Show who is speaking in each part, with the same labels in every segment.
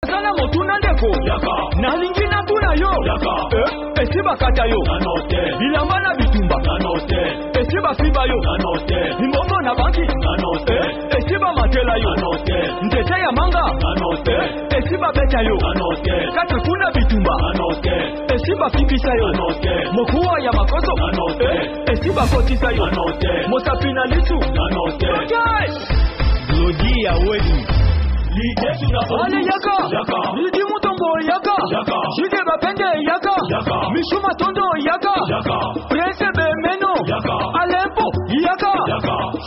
Speaker 1: Naza na motuna ndeko, nalingi natuna yo, eh, esi bakata yo bilamba na bitumba, esi bafiba yo mbongo na banki, eh, esi bamatela yo nzete ya manga, eh, esi babeta yo kati kuna bitumba, esi bafipisa yo mokuwa ya makoso, eh, esi bakotisa yo mosapi na lisu. Okay! Glody ya Weni. Ale yaka, Lidi Mutombo yaka, Jide Bapende yaka, Michou Matondo yaka, Prince Bemeno, Alempo yaka,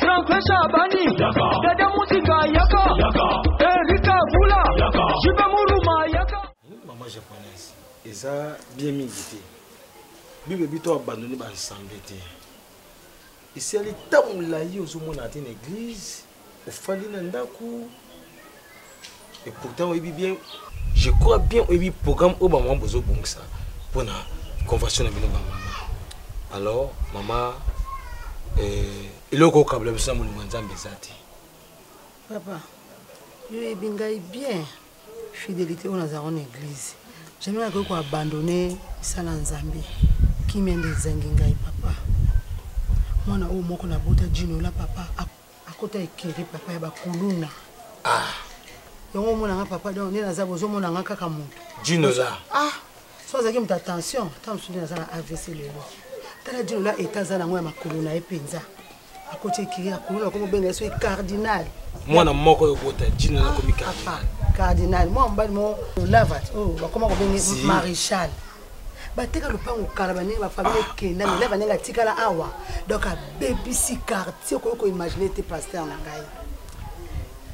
Speaker 1: Franklin Shabani, Dada Mutinga yaka, Erika Vula, Jibe Muruma yaka.
Speaker 2: Maman japonaise, eza bien mingi te. Bible bito abandonner ba ensemble te. Esali ntango molai ozomona te na église, ofandi na ndako, et pourtant oyebi bien, je crois bien oyebi programme oyo bamama bozobongisa mpona convention na bino bamama. Alors mama, eloko okabela biso na bolingo ya Nzambe eza te.
Speaker 3: Papa, yo oyebi ngai bien, fidélité oyo nazalaka na église, jamais nakoki koabandonne misala ya Nzambe. Kimia nde ezangi ngai papa. Mwana oyo moko nabota Djinola papa, akota ekeri papa ya bakuluna. Yango omona nga papa, donc nde naza bozomona nga kaka moto.
Speaker 2: Djinola.
Speaker 3: So azalaki moto attention, ntango mosusu nde naza na AVC lelo. Tala Djinola eta aza nango ya makolo na ye mpenza. Akoti ekiri ya kuluna, akomi obenga ye soki cardinal.
Speaker 2: Mwana moko oyo obota Djinola akomi cardinal.
Speaker 3: Cardinal, mwana mobali moko lava oyo bakoma kobenga ye maréchal. Bateka lopango kala bandenge ba famille ekenda, mais lava ndenge atikala awa. Donc abebisi quartier, okoki koimaginer te pasteur na ngai.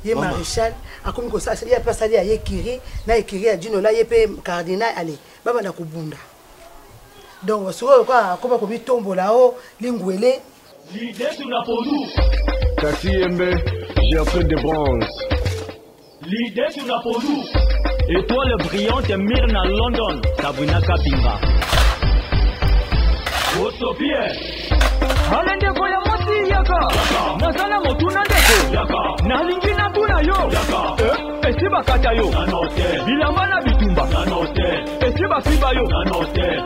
Speaker 3: Ye maréchal akomi kosala, ye mpe asali ya ye kiri na ekiri ya Djinola, ye mpe cardinal, allez babanda kobunda. Donc sikoyo lokola akoma komitombola o lingwele.
Speaker 1: Lidesu na pondu.
Speaker 4: Kasi Yembe, Gertrude de Bronze.
Speaker 1: Lidesu na pondu. Étoile brillante Myrna London, Sabrina Kapinga. Osopie. Ale ndeko ya mwasi yaka. Nazala motuna ndeko. Nalingi natuna yo. Eh, esi bakata yo. Bilamba na bitumba. Esi bafiba yo.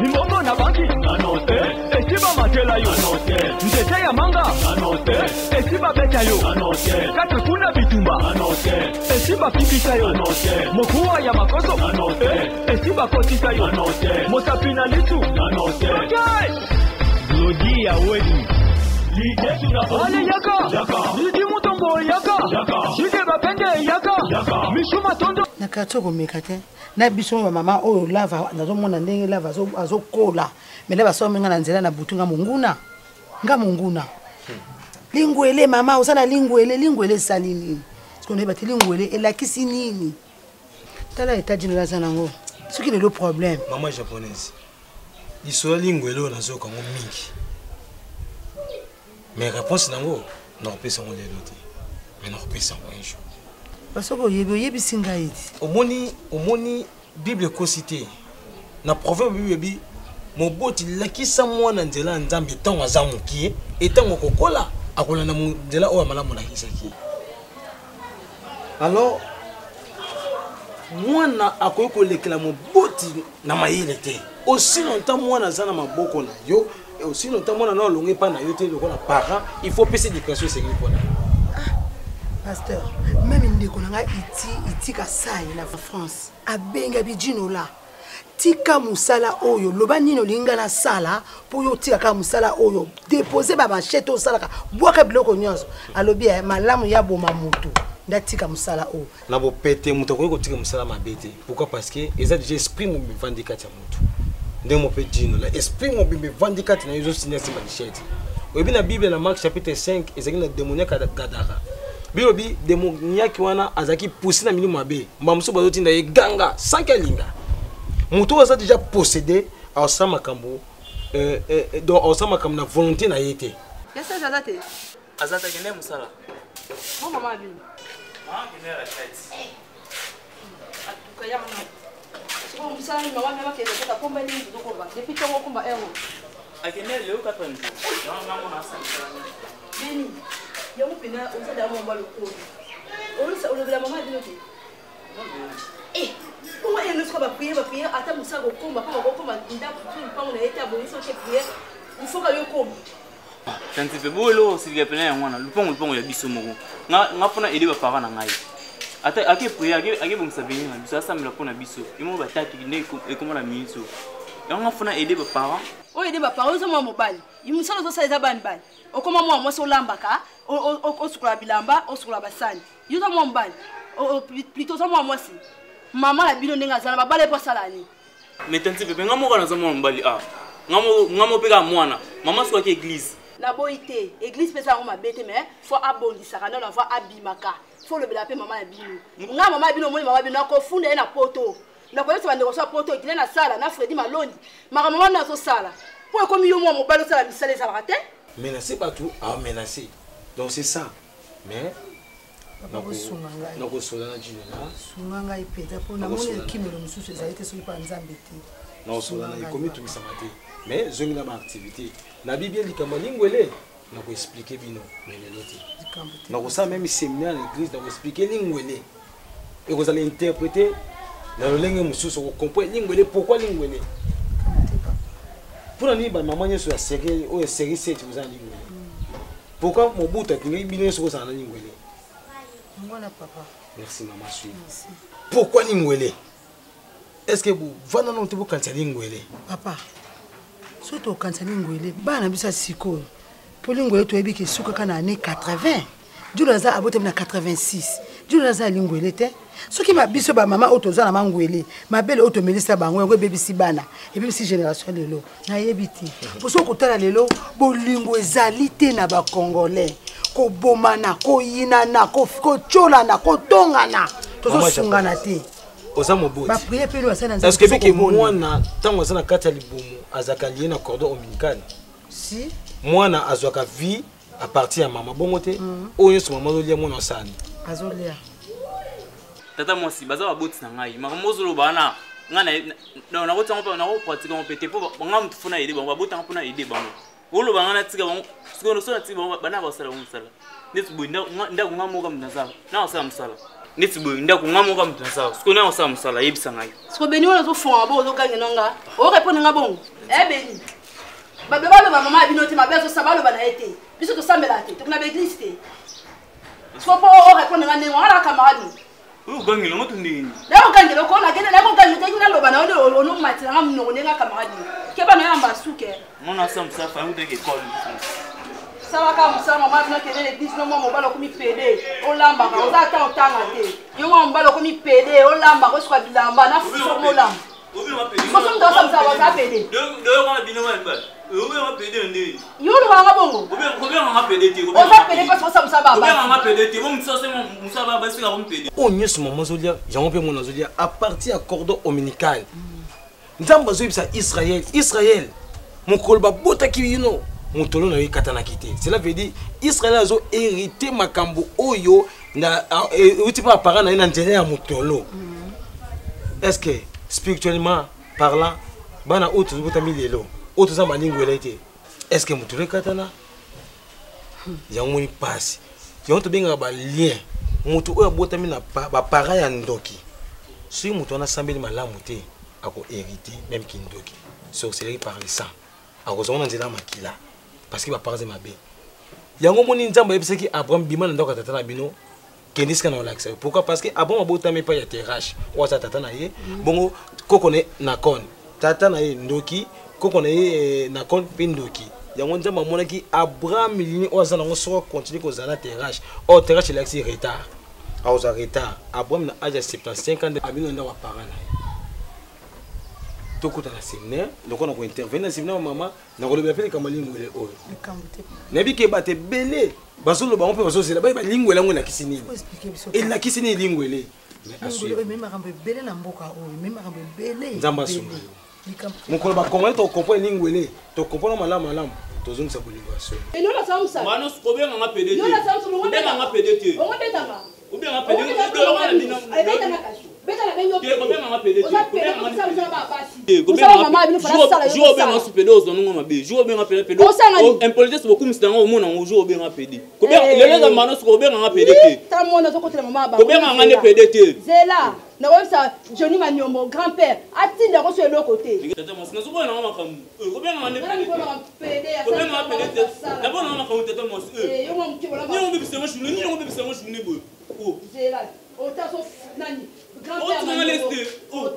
Speaker 1: Mbongo na banki. Eh, esi bamatela yo. Nzete ya manga. Eh, esi babeta yo. Kati kuna bitumba. Esi bafibisa yo. Mokuwa ya makoso. Eh, esi bakotisa yo. Mosapi na lisu. Okay! Glody ya Weni. Ale yaka. Lidi Mutombo yaka. Jide Bapende yaka. Michou Matondo.
Speaker 3: Na quartier komeka te. Na biso ba mama oyo lava nazomona ndenge lava azokola. Mais lava so menga na nzela na butu nga monguna. Nga monguna. Lingwele mama oza na lingwele, lingwele esali nini? Parce qu'on est lingwele elakisi nini? Tala état dino laza nango. Soki lelo problème.
Speaker 2: Mama japonaise. Lisolo lingwele oyo nazoyoka yango mingi. Mais réponse nango nakopesa yango lelo te. Mais nakopesa yango un jour.
Speaker 3: Parce que oyebi, oyebisi ngai ti.
Speaker 2: Omoni, omoni Bible ekosi te. Na proverbe Bible ebi moboti lakisa mwana nzela ya Nzambe ntango aza mokie, e ntango akokola akolanda nzela oyo ya malamu olakisaki ye. Alors mwana akoki kolekela moboti na mayele te. Aussi longtemps mwana aza na maboko na yo, et aussi longtemps mwana na olongi epai na yo te lokola parent, il faut pesa éducation esengeli mpona.
Speaker 3: Pasteur, même ndeko na ngai iti Kasai na France abenga bi Djinola. Tika mosala oyo, loba nini olingi nga nasala mpo yo otika kaka mosala oyo, dépose ba machette osalaka, bwaka biloko nyonso. Alobi, malamu ya boma motu nde atika mosala oyo.
Speaker 2: Na bopete moto akoki kotika mosala mabe te. Pourquoi? Parce que eza déjà esprit mobimba evandi kati ya motu. Ndenge moko mpe Djinola, esprit mobimba evandi kati na yo, ezosinda nsima lichette. Oyebi na Bible na Marc chapitre 5 ezalaki na démoniaque ya Gadara. Bilobi démoniaque wana azalaki poussé na milimo mabe. Mbala mosusu bazotinda ye ganga sans que alinga. Moto oyo aza déjà possédé, aosala makambo, donc aosala makambo na volonté na ye te.
Speaker 5: Ya sage aza te?
Speaker 6: Aza te, kende mosala.
Speaker 5: Bon, maman Aline.
Speaker 6: Maman kende retraite.
Speaker 5: Atuka ya mama. Sikoyo mosala ni mama mama kende kota komba nini tozokomba. Depuis ntongo okomba heure oyo.
Speaker 6: Akende lelo 4 jours. Yango ngambo na asala mosala nini.
Speaker 5: Beni, yango mpena oza da mama lokolo. Olobela mama bino te. Baprière, baprière, ata mosala kokoma mpo bakokoma ndako to lupango na ye te, abongisi oke prière, il faut ka yo koma.
Speaker 6: Tanti mpe boyo eloko osilika pena yango wana, lupango lupango ya biso moko. Nga mpona aide baparent na ngai, ata ake prière, akebongisa avenir na biso, asambela mpo na biso ye moko, batatu nde ekoma na minute oyo. Yango nga mpona aide baparent.
Speaker 5: Oyo aide baparent, oza mwa mobali, mosala ozosala eza bani bani? Okoma mwa mwasi, olambaka, osukola bilamba, osukola basani. Yo oza mwa mobali, plutôt oza mwa mwasi. Mama na bino ndenge azala, babala ye mpo asala nini?
Speaker 6: Mais tanti pepe, nga moko naza mwana mobali, ah nga moko mpe kaka mwana mama soki église.
Speaker 5: Naboyi te, église mpe eza yango mabe te, mais faut abongisaka nano avant abimaka. Faut olobela mpe mama na bino. Nga mama ya bino, omoni mama bino, nakofunda ye na poto, nakoyebisa bandeko so ya poto ekile nasala na Fredi Malondi makambo wana nazosala mpo ekomi yo mwa mobali osala misala ezalaka te.
Speaker 2: Menace bato, amenace, donc c'est ça. Mais nakosola na Jino.
Speaker 3: Sunga ngai mpenza, mpo namoni ekimelo mosusu ezali te soki mpa Nzambe te.
Speaker 2: Nakosola na ekomitungisama te, mais zongi na baactivité na bibie. Likambo lingwele nakoexpliquer bino, mais lelo te. Nakosala même séminaire na église, nakoexpliquer lingwele, ekozala interprété na lolenge mosusu, okocomprendre lingwele, pourquoi lingwele, mpona nini. Bamama nyonso ya série oyo, série 7, koza na lingwele. Pourquoi Mobutu atingaki bino nyonso kozala na lingwele?
Speaker 3: Ngwana papa.
Speaker 2: Merci mama, suive. Pourquoi lingwele? Est ce que bovanda nano te, bokanisa lingwele?
Speaker 3: Papa, soki tokanisa lingwele, bana na biso ya sikoyo, mpo lingwele toyebi ke esukaka na année 80. Julu aza abotami na 86, Julu aza ya lingwele te. Soki biso bamama oyo toza na mangwele, mabele oyo tomelisa bango, yango ebebisi bana, ebebisi génération lelo. Nayebi te mpo soki kotala lelo, bolingo ezali te na bacongolais, kobomana, koyinana, kotyolana, kotongana, tozosungana te.
Speaker 2: Oza moboti.
Speaker 3: Baprière mpe basali
Speaker 2: na. Est ce que bike mwana ntango aza na kati ya libumu azalaka lie na cordon ombilical?
Speaker 3: Si.
Speaker 2: Mwana azwaka vie à partir ya mama, bongo te? Oyo nyonso mama azolia, mwana osani.
Speaker 3: Azolia.
Speaker 6: Tata mwasi, baza baboti na ngai. Makambo ozoloba wana, ngai nakotiango mpe nakopratique yango mpe te, mpo nga motu fona aide bango, babotanga mpona aide bango. Oloba ngai natika bango sikoyo, so natika bango, bana basala bango mosala neti boye. Ndako nga moko moto nasala, nakosala mosala neti boye. Ndako nga moko moto nasala, sikoyo nakosala mosala, yebisa ngai.
Speaker 5: Siko Beni wana ozofonga bongo, ozogange na nga, orépondre nga bongo. E Beni, babe baloba mama ya bino te mabe azosala, baloba na ye te. Biso tosambelaka te, tokona baeglise te. Siko mpo orépondre nga ndenge wana, camarade
Speaker 6: no. Oyo ogangela ngo to ndenge nini?
Speaker 5: Nakogangela oko nakende, nakogangela te, naloba na yo nde onomatela nga monoko ndenge camarade no. Keba na yo ya mbasuke.
Speaker 6: Mwana asala mosala, fai uteke ekole.
Speaker 5: Salaka mosala mama bino, akende na eglise no. Mwa mobali okomi pede, olambaka, oza ata otanga te. Yo mwa mobali okomi pede, olambaka, osuka bilamba na fuso, molamba soso, moto asala mosala, baza pede. Yo olobaka bongo, oza pede mpasi osala mosala
Speaker 2: babasi. Oyo nyonso mama azolia, yango mpe mwana azolia à partir ya cordon ombilical. Nzambe azoyebisa Israel: Israel, mokolo babotaki bino, motolo na yo ekatanaki te. Cela veut dire Israel azo hérité makambo oyo euti mpe baparent na ye na nzela ya motolo. Est ce que spirituellement parlant, bana oyo tozobotami lelo, oyo toza malingwele te, est ce que motolo ekatana? Yango moni mpasi, yango tobengaka balien. Moto oyo abotami na baparent ya ndoki, soki moto wana asambeli malamu te, akohérite même kindoki, sorcellerie par le sang, akozwa ngo na nzela ya makila, parce que baparent eza mabe. Yango moni Nzambe ayebisaki Abraham: bima na ndako ya tata na bino, kende esika na olakisa yo. Pourquoi? Parce que Abraham abotami epai ya Terache oyo aza tata na ye. Bongo koko na ye Nakon, tata na ye ndoki, koko na ye Nakon mpe ndoki. Yango Nzambe amonaki Abraham lini oyo aza nango, soki akontinue kozala na Terache oyo, Terache elakisi retard, akozwa retard. Abraham na age ya 75 ans abino na ndako ya parent na ye. Tokota na séminaire, lokola na kointervenir na séminaire ya mama, nakolobela mpe likambo ya lingwele oyo. Nayebi ke bato ebele bazoloba yango mpe bazozela bayeba lingwele yango elakisi nini, elakisi nini lingwele.
Speaker 3: Makambo ebele na mboka oyo, me makambo ebele.
Speaker 2: Nzambe asunga yo. Mokolo bakongole tocomprendre lingwele, tocomprendre malamu malamu, tozongisa bolingo ya solo.
Speaker 6: Kobenganga pede te, kobenganga pede te, obenganga pede te, kobenganga pede te. Jour obenga su pede, ozwa nongo mabe. Jour obenga pede, pede impolitesse, bokumisa yango, omona yango. Jour obenga pede, lelo eza mano, soki obenganga pede te, kobenganga nde pede te.
Speaker 5: Zela. Nakoyebisa Johnny Manyombo grand père atinda ko so eloko te.
Speaker 6: Tata mwasi nazoboya nanga makambo. Kobengaka nde kobengaka pede te. Naboya nanga makambo tata mwasi.
Speaker 5: Yo mwa moke
Speaker 6: bolaba. Nini obebisa ngo journée? Nini obebisa ngo journée boye?
Speaker 5: Oh. Zela. Ota so nani? Grand père.
Speaker 6: Otikanga leste.
Speaker 5: Oh.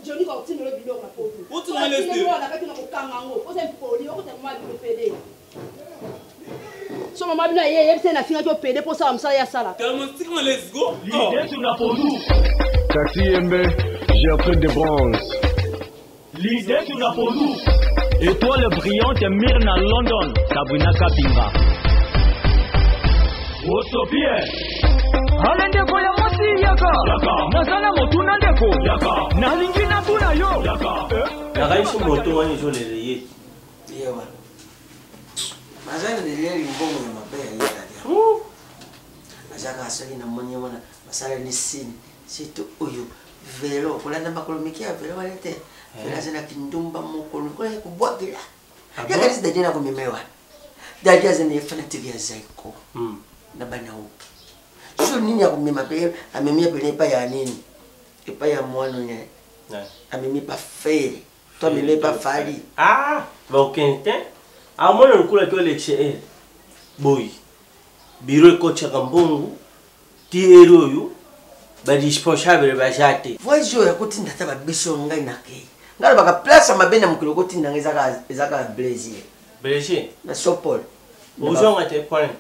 Speaker 5: Johnny ko tinda lo biloko na poto.
Speaker 6: Otikanga leste.
Speaker 5: Mwana kati na kokanga ngo. Oza impoli, okota mwa bino pede. So mama bino aye yebisa na fingaki yo pede mpo osala mosala ye asalaka.
Speaker 6: Tata mwasi tikanga let's go.
Speaker 1: Lidesu na pondu.
Speaker 4: Taxi Yembe, Gertrude de Bronze.
Speaker 1: Lidesu na pondu. Étoile brillante Mirna London, Sabrina Kapinga. Osopie. Ale ndeko ya mwasi yaka. Naza na motuna ndeko. Nalingi natuna yo.
Speaker 7: Nakanisi moto wana ezolela ye.
Speaker 8: Ye wana. Baza na lelieli mbongo ya mabe ya ye dadi. Azaka soki namoni ye wana basala ni sini surtout oyo velo kolanda makolo mike ya velo wana te. Velo aza na kindumba mokolo lokola ya kobwakela. Yakanisi dadi na komema ye wana. Dadi aza na ye fanatique ya Zaiko na bana oke. So nini ya komema pe amemi ye pene epai ya nini? Epai ya mwana ne. Amemi pa fere. To amemi epa fali.
Speaker 7: Ah, bakokende te. Amona lokola ki olekisa ere. Boyi. Biro ekotiaka mbongo ti ere oyo ba responsable baza te.
Speaker 8: Voyage oyo akotinda ata babiso ngai nakei. Ngai alobaka place ya mabe na mokili okotinda ngai eza kaka Brésil.
Speaker 7: Brésil?
Speaker 8: Na São Paulo.
Speaker 7: Ozonga te point.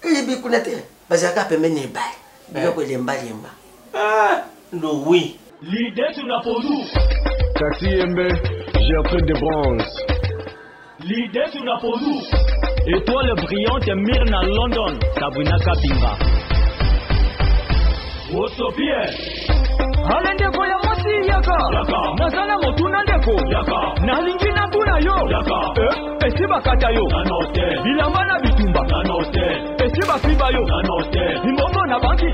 Speaker 8: Eyebi kuna te bazalaka pembeni na ebale biloko elembalemba.
Speaker 7: Ah, ndo oui.
Speaker 1: Lidesu na pondu.
Speaker 4: Taxi Yembe, Gertrude de Bronze.
Speaker 1: Lidesu na pondu. Étoile brillante Mirna London, Sabrina Kapinga. Osopie. Ale ndeko ya mwasi yaka. Naza na motuna ndeko. Nalingi natuna yo. Esi bakata yo. Bilamba na bitumba. Esi bafiba yo. Mbongo na banki.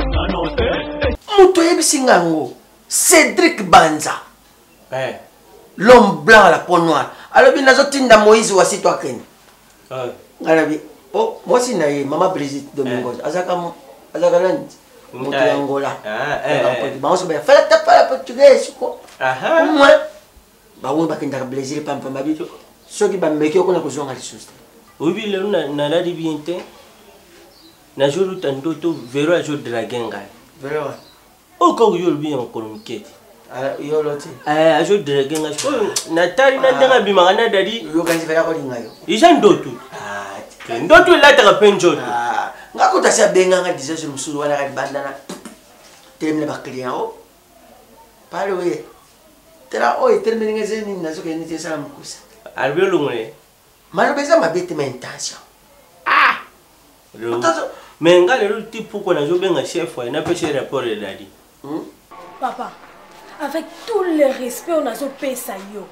Speaker 8: Moto oyebisi nga yango Cédric Banza. L'homme blanc à la peau noire. Alobi nazotinda Moïse Wasito akende. Ngai nabi oh mwasi na ye mama Brigitte Domingos azaka azaka nani moto ya Angola. Bango so baya fala tapa portugais ko. Au moins bango bakendaka Brésil pampa babi soki bameki okona kozonga lisusu te.
Speaker 7: Oyebi lelo nalali bien te nazoluta ndoto vero azodrage ngai.
Speaker 8: Vero wana.
Speaker 7: Oyo kaka yo olobi ya mokolo moke te.
Speaker 8: Yo oloti.
Speaker 7: Azodrage ngai sikoyo natali na ndenge abimaka na dadi.
Speaker 8: Yokanisi fela kolinga yo.
Speaker 7: Eza ndoto. Ndoto elataka mpe nzoto.
Speaker 8: Nga kuta si abenganga disa jour mosusu wana kaka libanda na telemi na baclient o pale oye tala oyo etelemeli nga eza nini nazokende neti esala mokusa.
Speaker 7: Alobi olongola ye.
Speaker 8: Maloba eza mabe te ma intention.
Speaker 7: Ah! Mais nga lelo ti pourquoi nazobenga chef waye napesa ye rapport ya dadi.
Speaker 9: Papa, avec tout le respect oyo nazopesa yo,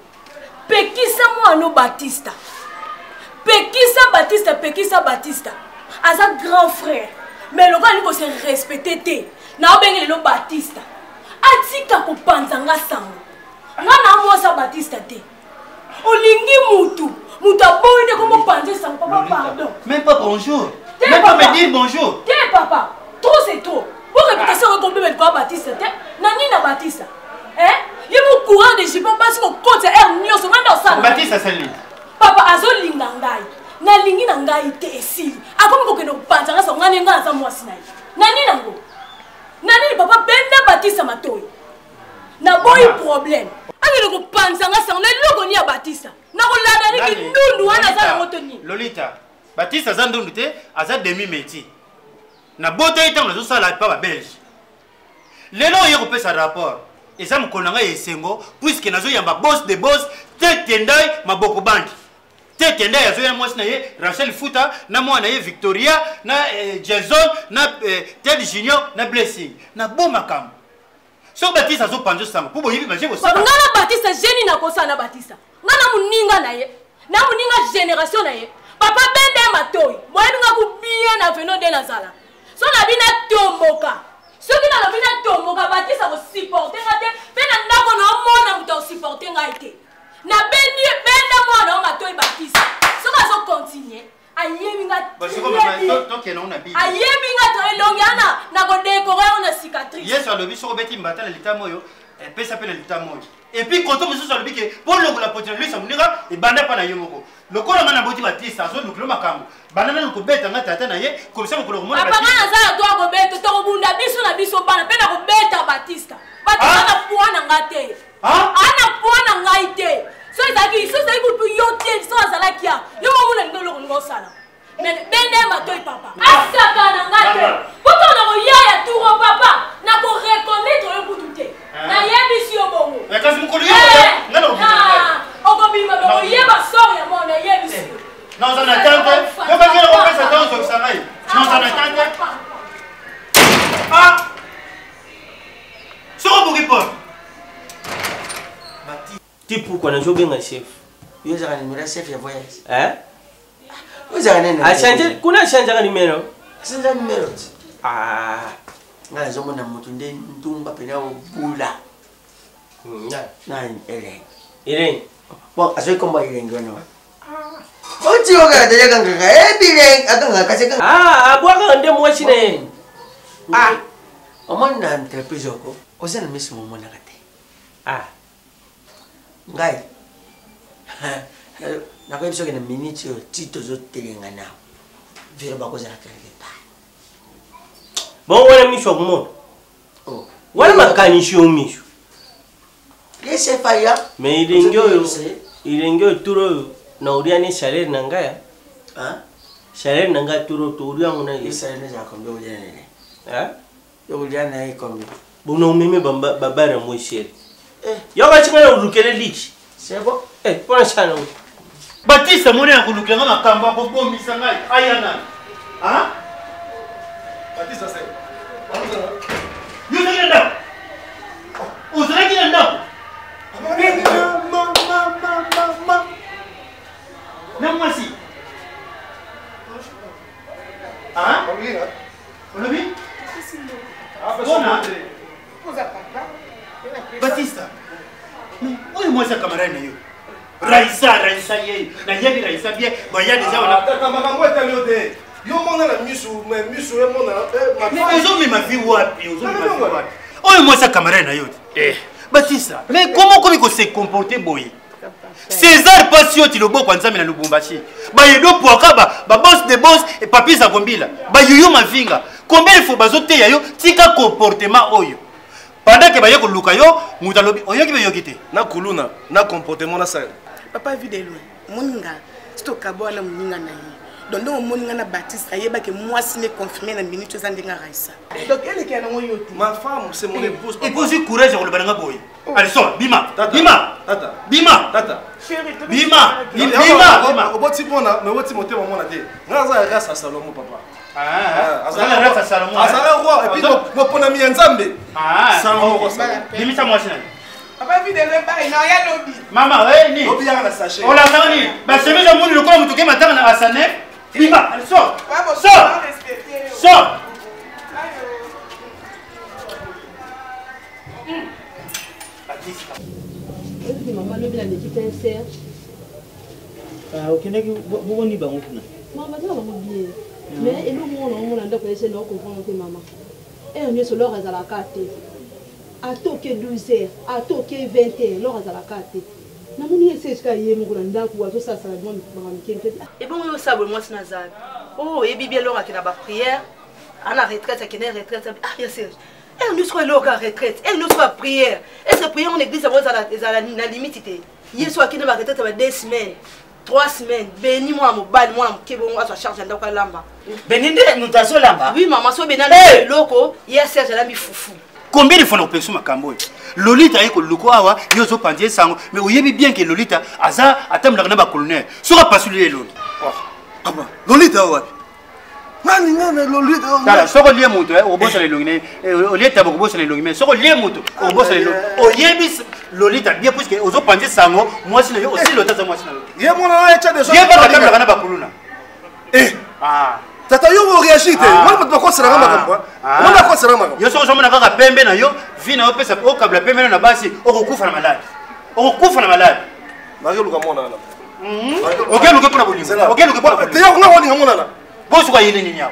Speaker 9: pekisa mwana Batista. Pekisa Batista, pekisa Batista. Aza grand frère. Mais lokola alingi kose respecter te, naobenge lelo Batista. Atika kopanza nga sango. Nga na mwasi ya Batista te. Olingi mutu, mutu aboyi nde komopanza sango papa pardon.
Speaker 10: Même pas bonjour. Te, Même pas me dire bonjour.
Speaker 9: Te papa, trop c'est trop. Bo réputation oyo kombeba likolo ya Batista te. Na nini na Batista? Hein? Ye mo coureur de jupon basi kokotisa heure nyonso ngai nde osala.
Speaker 10: Batista asali nini?
Speaker 9: Papa azolinga ngai. Nalingi na ngai te esili. Akomi kokende kopanza ngai sango ngai nde ngai naza mwasi na ye. Na nini yango? Na nini papa benda Batista matoyi? Naboyi problème. Akende kopanza ngai sango na eloko nini ya Batista? Nakolanda nini kindundu wana aza nango to nini?
Speaker 10: Lolita, Batista aza ndundu te, aza demi métier. Nabota ye ntango nazosala epa ba belge. Lelo oye kopesa rapport. Eza mokolo na ngai ya esengo puisque nazoyamba boss de boss te Tendai maboko bandi. Te Tendai azoya mwasi na ye Rachel Futa na mwana na ye Victoria na Jason na Ted Junior na Blessing. Na bo makambo. Soki Batista azopanza sango po boyebi baje kosala.
Speaker 9: Nga na Batista genie na kosala na Batista. Nga na moninga na ye. Na moninga génération na ye. Papa bende ya matoyi. Boyebi nga ku bien na veno nde nazala. So na bina tomboka. Soki nalobi na tomboka Batista ko supporter nga te pe na ndako na omona moto ako supporter ngai te. Na bendi benda mwana o matoyi Batista. Soki azo continuer ayebi nga ayebi nga to elongi ana nakodekore yango na cicatrice.
Speaker 10: Yesu alobi soki obeti mbata na litama oyo Pesa mpe na litama oyo. Et puis koto mosusu alobi ke mpo longola poti na lwisa moninga ebanda mpa na ye moko. Lokola nga naboti Batista azolukilo makambo. Banda nanu kobeta nga tata na ye komisa mokolo komona
Speaker 9: Papa nga naza na droit kobeta tokobunda biso na biso bana mpe na kobeta Batista. Batista na poids na nga te. Ana poids na ngai te. So ezalaki so ezalaki kutu yo te so azalaki ya yo moko na lingi eloko ninga osala. Mais bende matoi papa. Asaka na nga te. Poto na koya ya turo papa na ko reconnaître yo kutu te. Nayebisi yo bongo.
Speaker 10: Kasi mokolo yo nga na kobima.
Speaker 9: Okobima bokoyeba sort ya mwana nayebisi yo.
Speaker 10: Naza na tante. Yo bakela kopesa ntango ozokisa ngai. Naza na tante. Ah! Soko obuki porte.
Speaker 7: Ti pourquoi nazobenga chef?
Speaker 8: Yo ozalaka numero ya chef ya voyage.
Speaker 7: Hein?
Speaker 8: Ozalaka nani?
Speaker 7: A changer kuna changeaka numero.
Speaker 8: Change numero ti.
Speaker 7: Ah.
Speaker 8: Ngai nazomona moto nde ndumba pena obula. Nani Elenge.
Speaker 7: Elenge.
Speaker 8: Bon, azwi kombo ya Elenge wana. Oti okaka deja kangaka ebilenge akangaka kasi akangaka.
Speaker 7: Ah, abwakaka nde mwasi na ye.
Speaker 8: Ah. Omoni na entreprise oko oza na miso momonaka te.
Speaker 7: Ah.
Speaker 8: Ngai nakoyebi soki na minute oyo ti tozotelenga na vero bakozala quelque part.
Speaker 7: Bon wana miso akomona.
Speaker 8: Oh.
Speaker 7: Wana makanisi yo miso.
Speaker 8: Ye chef aya.
Speaker 7: Mais elenge oyo elenge oyo tour oyo na olia ne salaire na ngai.
Speaker 8: Hein?
Speaker 7: Salaire na ngai tour oyo tolia yango na ye.
Speaker 8: Salaire na combien olia na ye?
Speaker 7: Hein?
Speaker 8: Yo olia na ye combien?
Speaker 7: Bona omeme babara ya moi cher.
Speaker 8: Eh.
Speaker 7: Yo kasi ngai olukele liki.
Speaker 8: C'est bon?
Speaker 7: Eh, pona sana.
Speaker 10: Batista moni ya kolukela nga makambo akobomisa ngai aya nani? Hein?
Speaker 11: Batista c'est.
Speaker 10: Yo ozalaki na ndako? Ozalaki na ndako? Na mwasi? Hein? Olobi? Bona? Batista. Oyo mwasi ya camarade na yo. Raisa, Raisa ye. Nayebi Raisa bien. Baya deja wana.
Speaker 11: Tata makambo etali yo te. Yo mona na misu, mais misu yo mona
Speaker 10: eh ozomema vie wapi? Ozomema vie wapi? Oyo mwasi ya camarade na yo te. Eh. Batista, mais comment okomi ko se comporter boye? César pasi yo ti loboko ya Nzambe na Lubumbashi. Ba Edo Pwaka ba ba boss de boss et Papi Zagombila. Ba Yoyo Mavinga. Combien de fois bazoteya yo tika comportement oyo? Pendant que baye koluka yo, moto alobi oyoki be yoki te.
Speaker 11: Na kuluna, na comportement na sala.
Speaker 3: Papa vue de loin, moninga, sitoka bwana moninga na ye. Donc ndenge omoni nga na Baptiste ayebaki mwasi ne confirmé na minute eza ndenge Raissa. Donc elekela nango yo te.
Speaker 11: Ma femme, c'est mon épouse.
Speaker 10: Et puis ozwi courage ya koloba na nga boye. Allez, sors, bima, bima,
Speaker 11: tata,
Speaker 10: bima,
Speaker 11: tata,
Speaker 10: bima, bima, bima.
Speaker 11: Oboti mwana, mais oboti motema mwana te. Nga aza ya race ya Salomo papa.
Speaker 10: Azala race ya Salomo.
Speaker 11: Azala roi et puis moponami ya Nzambe. Salomo roi Salomo.
Speaker 10: Bimisa mwasi na yo.
Speaker 3: Papa vide le bail na ya lobi.
Speaker 10: Mama, eh ni.
Speaker 11: Lobi yaka na sachet.
Speaker 10: Olanda nini? Ba chemise ya moni lokola moto ke matanga na asane. Bima, allez, sors. Sors. Sors.
Speaker 5: Oyebi mama lobi naleki mpe Serge.
Speaker 6: Ah, okendaki bokoni bango kuna?
Speaker 5: Mama baza na bango bien. Mais eloko moko naomona ndako ya ese nao comprendre te mama. Heure nyonso lor azalaka te. Ata oke 12 heures, ata oke 20 heures, lor azalaka te. Namoni ye Serge kaka ye moko na ndako azosalasala mwa makambo mike mike. Ebongo yo osala boye mwasi na zabi. Oh, oyebi bien lor akenda ba prière. Ana retraite, akende retraite. Ah, ya Serge. Heure nyonso oyo eloko ya retraite, heure nyonso ya prière. Est-ce que prière en église yango ezala na limite te? Yesu akende ba retraite ba 2 semaines, 3 semaines. Beni mwana mobali, mwana moke bongo azwa charge ya ndako alamba.
Speaker 12: Beni nde moto azolamba?
Speaker 5: Oui mama, so Beni alamba eloko, ye Serge alambi fufu.
Speaker 10: Combien de fois nakopekisa makambo oyo? Lolita aye koluka awa, yo ozopanza ye sango, mais oyebi bien que Lolita aza atambolaka na ba colonel. Soki apasuli ye elongi.
Speaker 11: Oh, papa, Lolita wapi? Nani nani Lolita?
Speaker 10: Tala, soki olie moto, eh, okobosana elongi na ye. Eh, olie taba okobosana elongi mais soki olie moto, okobosana elongi. Oyebi Lolita bien puisque ozopanza sango, mwasi na yo osi Lolita aza mwasi na yo.
Speaker 11: Ye mwana na ye tcha deja.
Speaker 10: Ye baka atambolaka na bakuluna.
Speaker 11: Eh.
Speaker 10: Ah.
Speaker 11: Tata yo oreagir te. Mwana moto bakoselaka makambo. Mwana akoselaka makambo.
Speaker 10: Yo soki ozomona kaka pembe na yo, vie na yo pesa okabla pembe na basi, okokufa na maladi. Okokufa na maladi.
Speaker 11: Nakeluka mwana wana.
Speaker 10: Okeluka mpona bolingo. Okeluka mpona bolingo.
Speaker 11: Te yo nga olinga mwana na.
Speaker 10: Bosuka yini nini awa?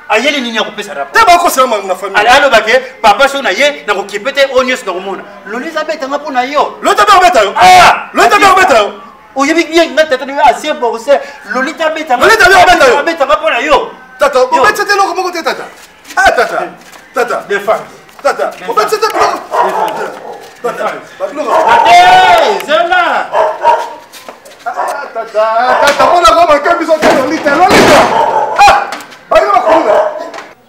Speaker 10: Ayeli nini akopesa rapport?
Speaker 11: Te bakosela na famille.
Speaker 10: Aloba ke papa so na ye nakokipe te oyo nyonso nakomona. Lolita abetanga mpo na yo.
Speaker 11: Lolita mpe akobeta yo.
Speaker 10: Ah!
Speaker 11: Lolita mpe akobeta yo.
Speaker 10: Oyebi bien nga tata nayo ancien boxeur. Lolita abetanga.
Speaker 11: Lolita mpe akobeta yo.
Speaker 10: Abetanga mpo na yo.
Speaker 11: Tata, obeti te eloko moko te tata. Ah tata. Tata.
Speaker 10: Défense.
Speaker 11: Tata, obeti te biloko. Tata, babiloko.
Speaker 10: Ate, zela.
Speaker 11: Ah tata, tata mona ko manke biso te Lolita, Lolita. Ah! Balinga bakuluna.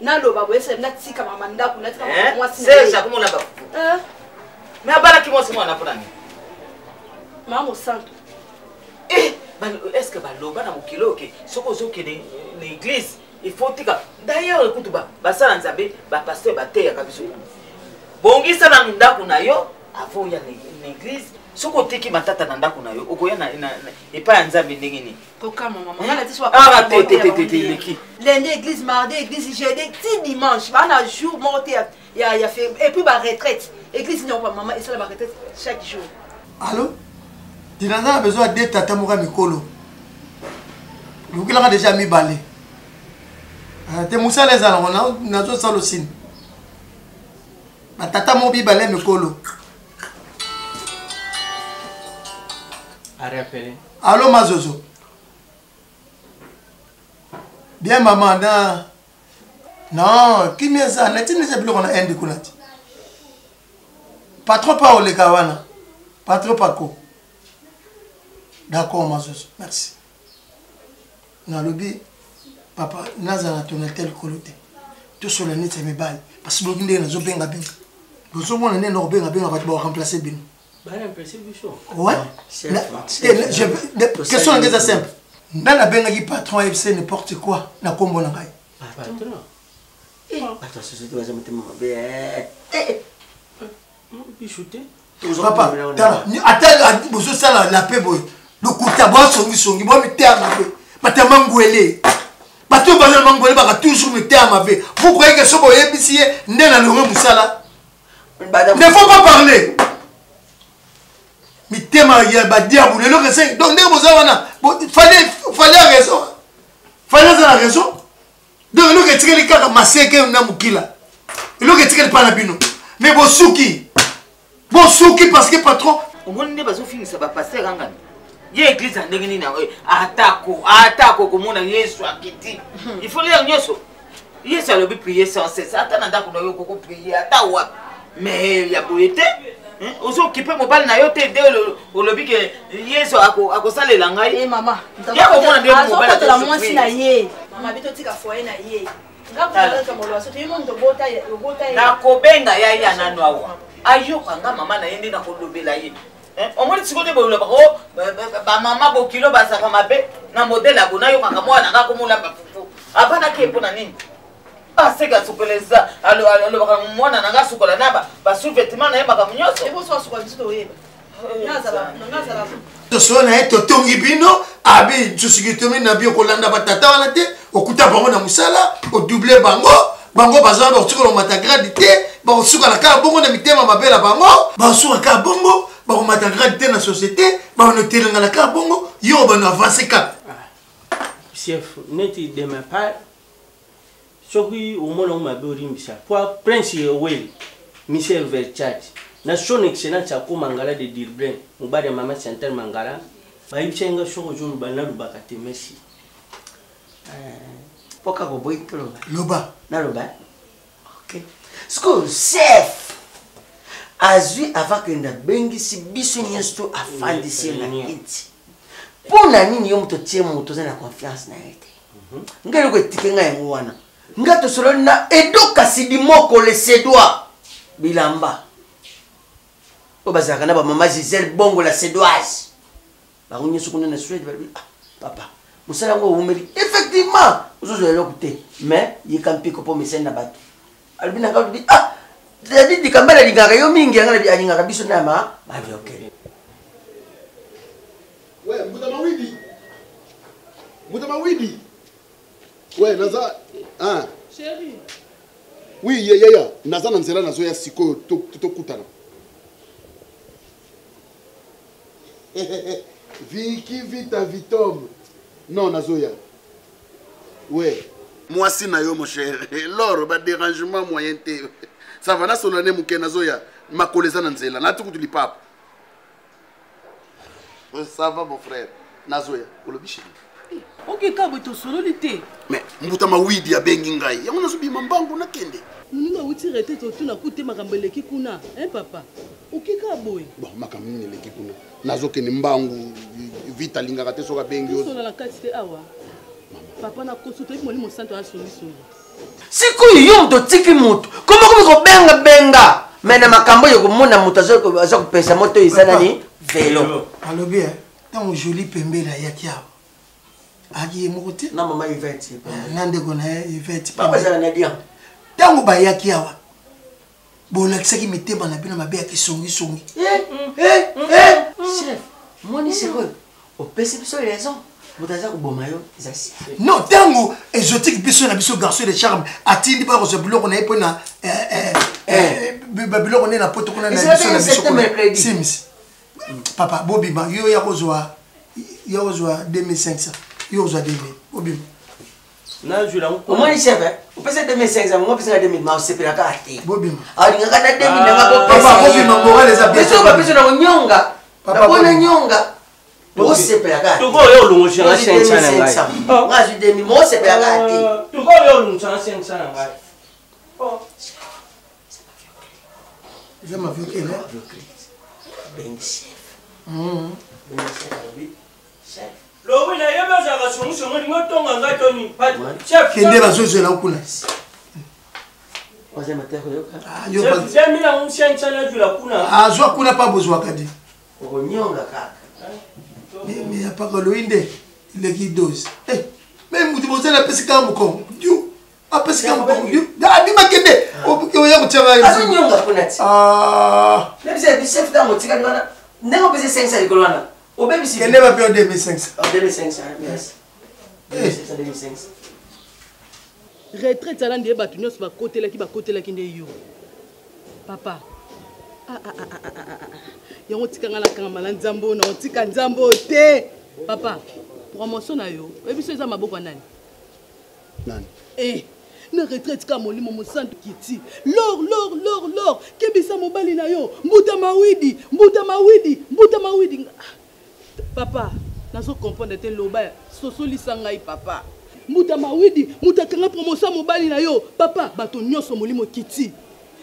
Speaker 5: Naloba boye se natika mama ndako natika mama mwasi.
Speaker 12: Serge akomona ba fufu. Mais abalaki mwasi mwana mpo na nini?
Speaker 5: Mama mosantu.
Speaker 12: Eh, est-ce que baloba na mokili oyo ke soki ozokende na église il faut tika d'ailleurs kutu basala nzambe bapasteur bateyaka biso bongisa nanu ndako na yo avant oya na église soki oteki matata na ndako na yo okoya epai ya nzambe ndenge nini
Speaker 5: kokamwa mama nga na
Speaker 12: ah, te te te te eleki
Speaker 5: lundi église mardi église jeudi ti dimanche baa na jour moko te ya ya et puis ba retraite église niongo ba mama esala ba retraite chaque jour
Speaker 13: allo dinaza na besoin ya de tata moko ya mikolo lukelaka deja mibale ah, te mosala eza nango nazosala osini batata moko mibale ya mikolo allo mazozo bien mama na non kimia eza natindi eza biloko na inde kuna ti patron pa oleka wana patron pako d'accord mazozo merci nalobi papa nazala na tonalité likolo te tosola neti ya mibali parce boyoki ndenge nazobengabenga bozomona ndenge nakobengabenga bato bakoremplace bino Ouais. Question na ngai eza simple. Nga nabengaki patron ayebisa n'importe quoi na nkombo na ngai.
Speaker 8: Patron. Eh, bato ya société baza motema mabe. Eh, eh.
Speaker 7: Bisu te.
Speaker 13: Papa, tala, ata bozosala la paix boye. Lokuta bosongisongi, bomiteya mabe. Bato ya mangwele. Bato oyo baza na mangwele baka toujours miteya mabe. Vous croyez que soki oyebisi ye nde nalongwe mosala? Ne faut pas parler. Mitema ya ba diable lelo que donc ndenge boza wana fallait fallait raison. Fallait aza na raison. Donc eloko etikali kaka maseke na mokila. Eloko etikali pa na bino. Mais bosuki. Bosuki parce que patron
Speaker 12: omoni nde bazofingisa bapaster angani ye eglise ya ndenge nini yango atako atako komona yesu akiti il faut lire nyonso yesu alobi prier sans cesse ata na ndako na yo okoko prier ata wapi mais ya boye te ozo okipe mobali na yo te nde olobi ke yesu akosalela ngai
Speaker 5: eh, mama
Speaker 12: ya komona nde
Speaker 5: mobali mwasi na ye mama bito tika foyer na ye
Speaker 12: nakobenga ya ya nano awa ayoka nga mama na ye nde nakolobela ye Eh, omoni sikoyo nde bolobaka o oh, bamama bokilo bazalaka mabe na modele ya bonayokaka mwana nga komolamba fufu avanaki ye mpo na nini aseka asukola eza alobaka mwana na nga asukola na basous-vêtement na ye makambo nyonso
Speaker 13: tosolo na ye totongi bino abi tosikitomi na bio kolanda batata wana te okuta bango na mosala odouble bango bango baza wana bakotika komata grade te bakosuka na kaka bongo na mitema mabe na bango bakosuka kaka bongo bakomata grade te na société bakonotelengana kaka bongo yo bano avance kaka
Speaker 7: chef neti de ma part soki omona ngo mabe olimbisa po prince yoweli michel verchat na son excellence ako mangala de dirblin mobali ya mama chantal mangala bayebisaki nga soki ozoloba nalobaka te merci
Speaker 8: mpo kaka oboyi toloba
Speaker 13: loba
Speaker 8: naloba ok sikoyo chef azwi avant kende abengisi biso nyonso to afandisi ye na kiti mpo na nini yo moto otie moto oza na confiance na ye te mhm. ngai eloko etike ngai yango wana ngai tosololi na edo kasidi moko le sedois bilamba oyo bazalaka na bamama gisele bongo la sedoise bango nyonso kuna na suède balobi ah papa mosala yango owumeli effectivement ozozwa eloko te mais yeka mpiko mpo mesani na bato alobi na ngai alobi ah dadi dikambala alingaka yo mingi yanga nabi alingaka biso na ma mavi ok
Speaker 11: Ouais, mbuta mawidi. Mbuta mawidi. Ouais, naza hein.
Speaker 6: Chérie.
Speaker 11: Oui, ya ya ya, naza na nzela nazoya sikoyo tokutana. Viki vita vitom. Non, nazoya. Ouais.
Speaker 14: Mwasi na yo mon cher. Lor ba dérangement moyen te. Ça va nasolola ne moke nazoya makolo eza na nzela nati kutu lipapa. Ça va mon frère. Nazoya olobi chérie.
Speaker 5: Ok kabwe tosololi te.
Speaker 14: Mais mbuta mawidi abengi ngai yango nazobima mbangu nakende.
Speaker 5: Moninga awuti retraite otuna ku te makambo eleki kuna hein papa okika boye.
Speaker 14: Bon makambo nini eleki kuna nazokende mbangu vite alingaka te soki abengi yo.
Speaker 5: Tosola na kati te awa papa na kosu toyebi molimo santo asongisongi.
Speaker 8: Sikoyo yo moto otiki moto koma komi kobengabenga me na makambo oyo komona moto aza kopesa moto oyo eza nani velo.
Speaker 13: Alobi ntango Jolie pembele ayaki awa ayaki ye moko te
Speaker 8: na mama Yvette
Speaker 13: na ndeko na ye Yvette
Speaker 8: bazala na dia
Speaker 13: ntango bayaki awa bolakisaki mitema na bino mabe ya kisongisongi.
Speaker 8: Chef moni sikoyo opesi biso raison moto aza koboma yo eza si
Speaker 13: non ntango exotique biso na biso garçon de charme atindi mpo akozwa biloko na ye mpo na biloko nde na poto kuna na biso na biso kuna sims papa bobima yo ya kozwa ya kozwa 2500 yo kozwa 2000 bobima.
Speaker 8: Omoni chef opesa 2500 ngo opesaka 2000 ma osepelaka te
Speaker 13: bobima
Speaker 8: alingaka na 2000 nanga
Speaker 13: papa bobima moral eza bien
Speaker 8: biso bapesa na konyonga napona nyonga osepelaka
Speaker 7: toko oyo olongosaka 500 na ngai
Speaker 8: nga azwi 2000 ma osepelaka te
Speaker 7: toko oyo olongosaka 500 na ngai.
Speaker 13: Eza maviokele
Speaker 8: bengi chef bengi chef
Speaker 7: lobi nayebi azalaka songisongo olingi otonga ngai to nini chef
Speaker 13: kende bazozela kuna. Azwa kuna pa bozwaka di
Speaker 8: okonyonga kaka
Speaker 13: me apaka loyi nde eleki dose me mutu bozali apesi kaka mokongo du apesi kaka mokongo du abima kende oya kotia ngai
Speaker 8: azonyonga kuna ti nabisa chef ntango otikali wana ndenge opesi 500 likolo wana obebisi
Speaker 13: kende bape o 2500
Speaker 8: 2500 merci 2500.
Speaker 5: Retraite ala nde bato nyonso bakotelaki bakotelaki nde yo papa. Yango tika nga nakangama na nzambe oyo na otika nzambe oyo te papa. Promotion na yo oyebi so eza maboko ya nani?
Speaker 14: Nani?
Speaker 5: Eh, na retraite ka molimo mosantu kiti lor lor lor lor kebisa mobali na yo mbuta mawidi mbuta mawidi mbuta mawidi. Papa nazo comprendre te loba sosolisa ngai papa. Mbuta mawidi moto akanga promotion ya mobali na yo papa. Bato nyonso molimo kiti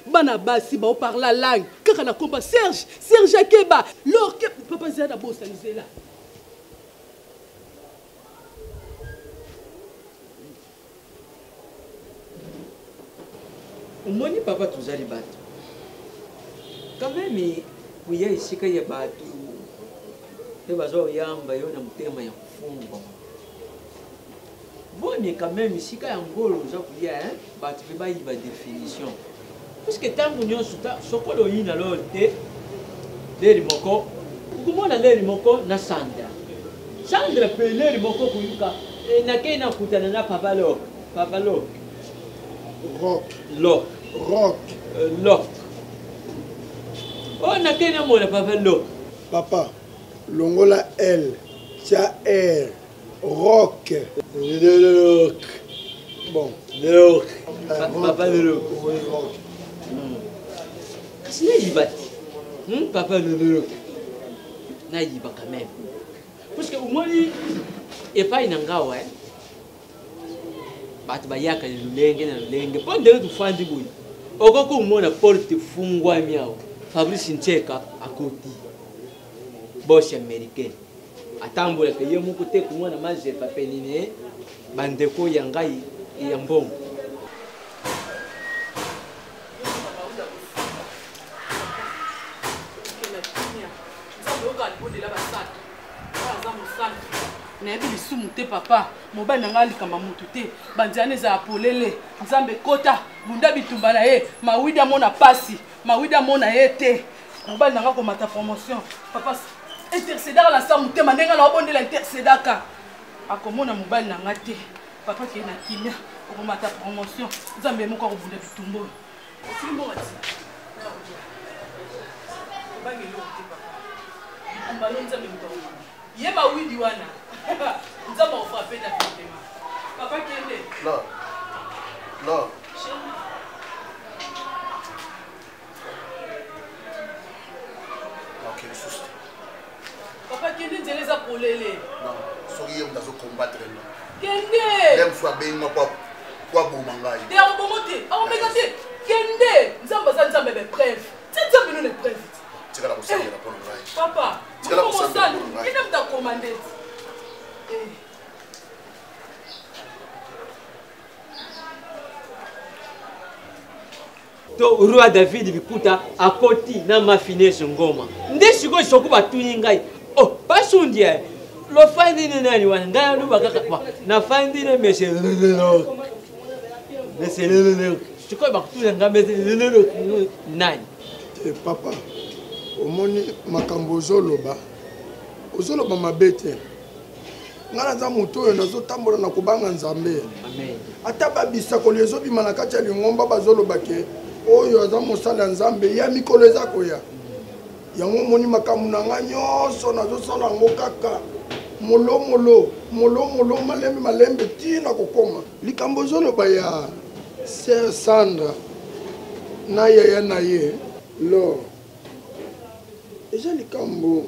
Speaker 5: bana basi baoparla langue kaka na komba Serge Serge akeba lor ke papa zela na bosani zela.
Speaker 15: Omoni papa tozali bato quand même koya esika ya bato mpe bazwa koyamba yo na motema ya kofungwama boni quand même esika ya ngolo oza koya hein? Bato mpe bayiba définition puisque ntango nyonso sokolo oyina lolo te leri moko okomona leri moko na Sandra Sandra mpe leri moko koyuka nakei nakutana na papa lok papa lok
Speaker 11: rock
Speaker 15: lok
Speaker 11: rock
Speaker 15: lok oyo nakei namona papa lok
Speaker 11: papa longola l tia r rock
Speaker 15: lok
Speaker 11: bon
Speaker 15: lok papa lok
Speaker 11: oui rock
Speaker 15: kasi nayiba te papa lok nayiba quand même parce que omoni epai na ngawa bato bayaka lolenge na lolenge mpo ndenge tofandi boye okoki komona porte efungwami awa Fabrice Ncheka akoti boss américain atambolaka ye moko te komona mazepa penine bandeko ya ngai ya mbongo.
Speaker 5: Nayebi lisumu te papa mobali na ngai alikamba motu te banzela ezala polele nzambe kota bunda bitumba na ye mawidi amona pasi mawidi amona ye te mobali na ngai komata promotion papa intercédaka na sa motema ndenge naobondela intercédaka akomona mobali na ngai te papa kei na kimia okomata promotion nzambe moko akobunda bitumba oyo osili mbongo ti obangi eloko te papa bitumba no nzambe moto akobunda ye mawidi wana nzambe akofrape na fitema papa kende.
Speaker 14: Lor. Ok, lisusu te.
Speaker 9: Papa kende nzela eza polele.
Speaker 14: Non, soki ye moto azo combattre nga.
Speaker 9: Kende.
Speaker 14: Ye mosusu abengi nga po po aboma ngai.
Speaker 9: Te akoboma te, akomeka te. Kende, Nzambe aza Nzambe ya ba epreuve. Tia Nzambe no na epreuve.
Speaker 14: Tikala kosambela mpo na ngai.
Speaker 9: Papa,
Speaker 14: Tikala kosambela mpo na ngai.
Speaker 9: Kende moto akomande te. Eh.
Speaker 15: To roi david bikuta akoti na mafinese ngoma nde sikoyo soko batuni ngai oh basundi eh, lofandi ne nani wana ngai aloba kaka nafandi ne monsieur monsieur sikoyo bakotuna ngai monsieur nani
Speaker 13: te papa omoni makambo ozoloba ozoloba mabe te ngai naza moto oyo nazotambola na kobanga nzambe ata babisakoli ezobima na kati ya lingomba bazoloba ke oyo aza mosali ya nzambe ya mikolo eza koya yango omoni makambo na ngai nyonso nazosala yango kaka molomolo molomolo malembe malembe ti na kokoma likambo ozoloba ya ser sandra na yaya na ye lor eza likambo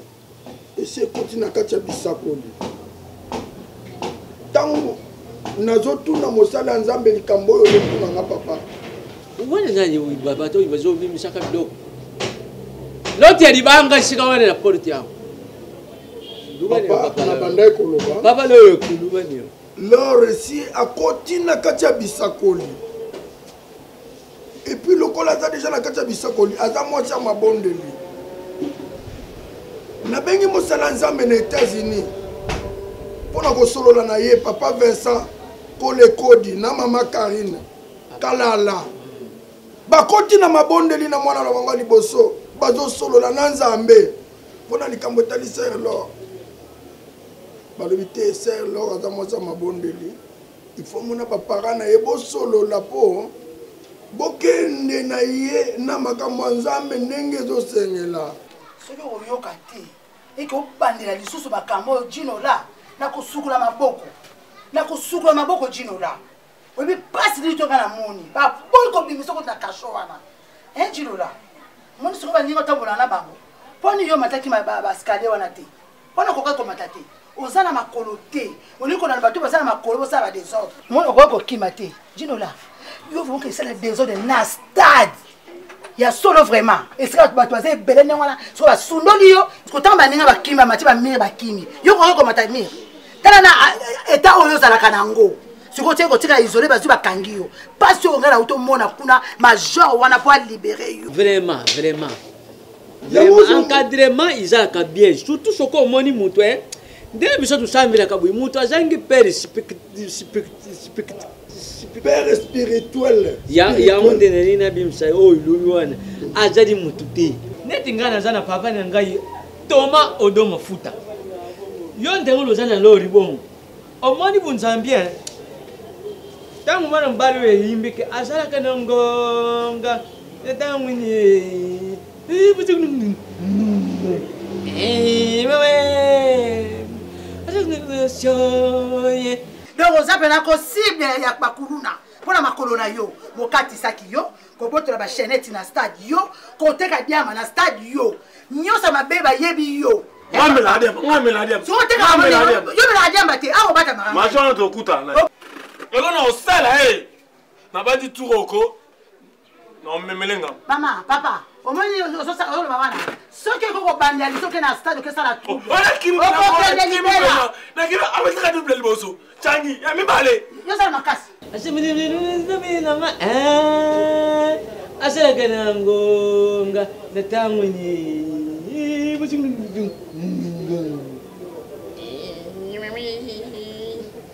Speaker 13: esi ekoti na kati ya bisakoli ntango nazotuna mosali ya nzambe likambo oyo ozotuna nga papa
Speaker 15: wana nani bato oyo bazobimisaka biloko loti ya libanga esika wana na porte yango
Speaker 13: papa nabandaki koloba
Speaker 15: papa loyo kulubani
Speaker 13: lor esi akoti na kati ya bisakoli epuis lokola aza deja na kati ya bisakoli aza mwasi ya mabondeli nabengi mosala nzambe na états-unis mpo na kosolola na ye papa vincent kolekodi na mama karine kalala bakoti na mabondeli na mwana na bango ya liboso bazosolola na nzambe mpo na likambo etali ser lor balobi te ser lor aza mwasi ya mabondeli il faut mona baparent na ye bosolola mpo bokende na ye na makambo ya nzambe ndenge ezosengela
Speaker 3: soki okoyoka te eke obandela lisusu makambo oyo jinola nakosukola maboko nakosukola maboko jinola oyebi mpasi nini toka na moni baboyi kobimisa okoti na kasho wana e jinola moni soki baninga otambola na bango mpo nini yo omataki baskalier wana te wana okoki komata te oza na makolo te olingi kolanda bato baza na makolo bosala ba desordre mona okoki kokima te jinola yo vraiment esala desordre na stade ya solo vraiment esika bato baza ebele ndenge wana soki basundoli yo kotanga baninga bakimi bamati bamire bakimi yo okoki komata mire tala na etat oyo ozalaka na yango sikoyo otiaki kotikala isole bazwi bakangi yo mpasi oyo ngai nauti omona kuna major wana mpo alibere yo
Speaker 15: vraiment vraiment Vraiment, encadrement ezalaka bien surtout soki omoni moto eh, nde biso tosambelaka boye moto azangi pere
Speaker 13: père spirituel
Speaker 15: yango nde nani nabimisa oyo lobi wana azali motu te neti ngai naza na papa na ngai toma odo mafuta yo ndenge oza na lori bongo omoni bunzambien ntango mwana mobali oyo eyimbi ke azalaka na ngonga ntango nini
Speaker 3: donc oza mpena kosible ya bakuluna mpo na makolo na yo mokatisaki yo kobotola bachainete na stade yo koteka diama na stade yo nyonso mabe bayebi yo yomelaka diamba te awa obatamaka
Speaker 16: wana tokutana elo na osala e nabandi tour oko na omemele nga
Speaker 3: mama papa omoni ozoloba wana soki okoki kobandela liso oke na stade okesala
Speaker 16: troubleokokende libela abetaka double liboso cangi ya mibale
Speaker 3: yozala makasi
Speaker 15: asalaka na ngonga na ntango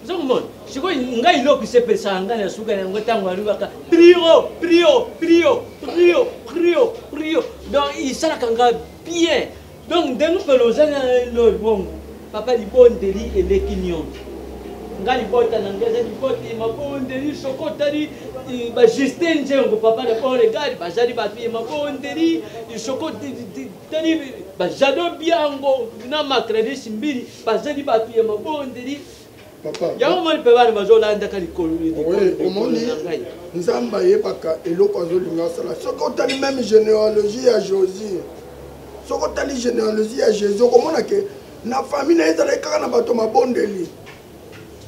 Speaker 15: ozokomona sikoyo ngai eloko esepesaka ngai na suka na yango ntango alobaka prio prio prio prio prio prio donc esalaka ngai bien donc ndenge mpela oza na lobongo papa libondeli eleki nyonso nga libota na ngai eza libota ya mabondeli soko otali eh, bajustin nzengo papa na bon regard bazali bato ya mabondeli soko tali bajado biango na macredis mbili bazali bato ya mabondeli. Yango moni mpe bana bazolandaka likolo
Speaker 17: omoni Nzambe ayebaka eloko azolinga asala. Soki otali meme genealogie ya Josie, soki otali genealogie ya Jésus, okomona ke na famille na ye ezalaki kaka na bato mabondeli.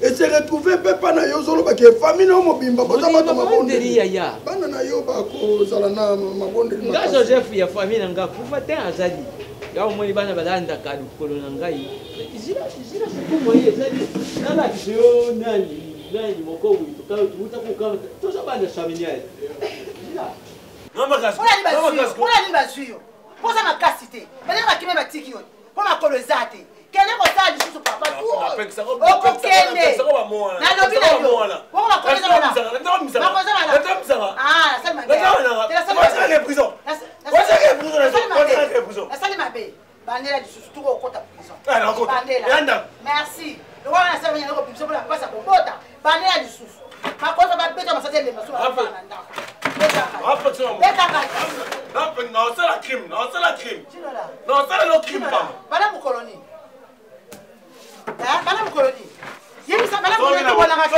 Speaker 17: Ese retrouve mpe mpa na yo ozoloba ke famille na yo mobimba boza bato mabondeli, bana na yo bakozala na mabondeli.
Speaker 15: Nga Joseph ya famille na nga kufa te, azali ya omoni bana balandaka lokolo na ngai. Zila sukumu ye ezali nalakisa yo nani nani moko wuta kokama toza bana familiale.
Speaker 3: Mpona nini bazwi yo? Mpo oza makasi te, baleka bakimi batiki yo mpo makolo eza te. Kende kosala lisusu papa, okokende nalobi na yo bongo makoezanasali mabe. Bandela lisusu tuko okota prison. Bandela, merci. Lokola nasali yango kobimisa mpona mpasi ya kobota. Bandela lisusu makoza babeta masasi elemba so na ndako.
Speaker 16: Naosala crime, naosala crime, naosala no crime pamba.
Speaker 3: Bana mokolo nini? Bana mokolo nini? Yebisa bana mokolo nini tobolaka.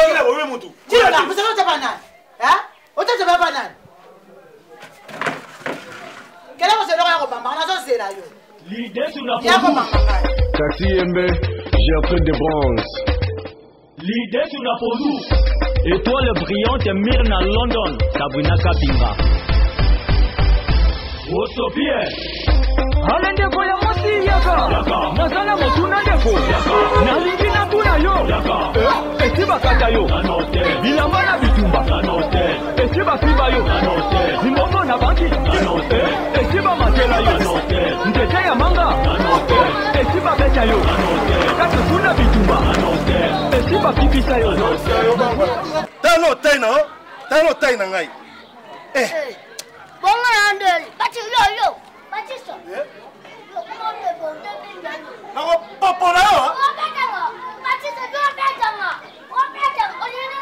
Speaker 3: Tilola mosala otapa nani? Otata baba nani? Kele kozela ya kobamba, nazozela yo ya kobamba ngai.
Speaker 4: Taxi Yembe, Gertrude de Bronze.
Speaker 1: L'idée sur la pondu. Étoile brillante Myrna London, Sabrina Kapinga. Osopie. Ale ndeko ya mwasi yaka, naza na motuna ndeko, nalingi natuna yo, esi bakata yo bilamba na bitumba, esi bafiba yo mbongo na banki, esi bamatela yo nzete ya manga, esi babeta yo kaka kuna bitumba, esi bafifisa yo?
Speaker 11: Tala otai na yo, tala otai na ngai.
Speaker 18: Bongo na ndeli bati yo yo Batista.
Speaker 11: Nakopopola yo.
Speaker 18: Batista, yo obetanga. Obetanga. Olingi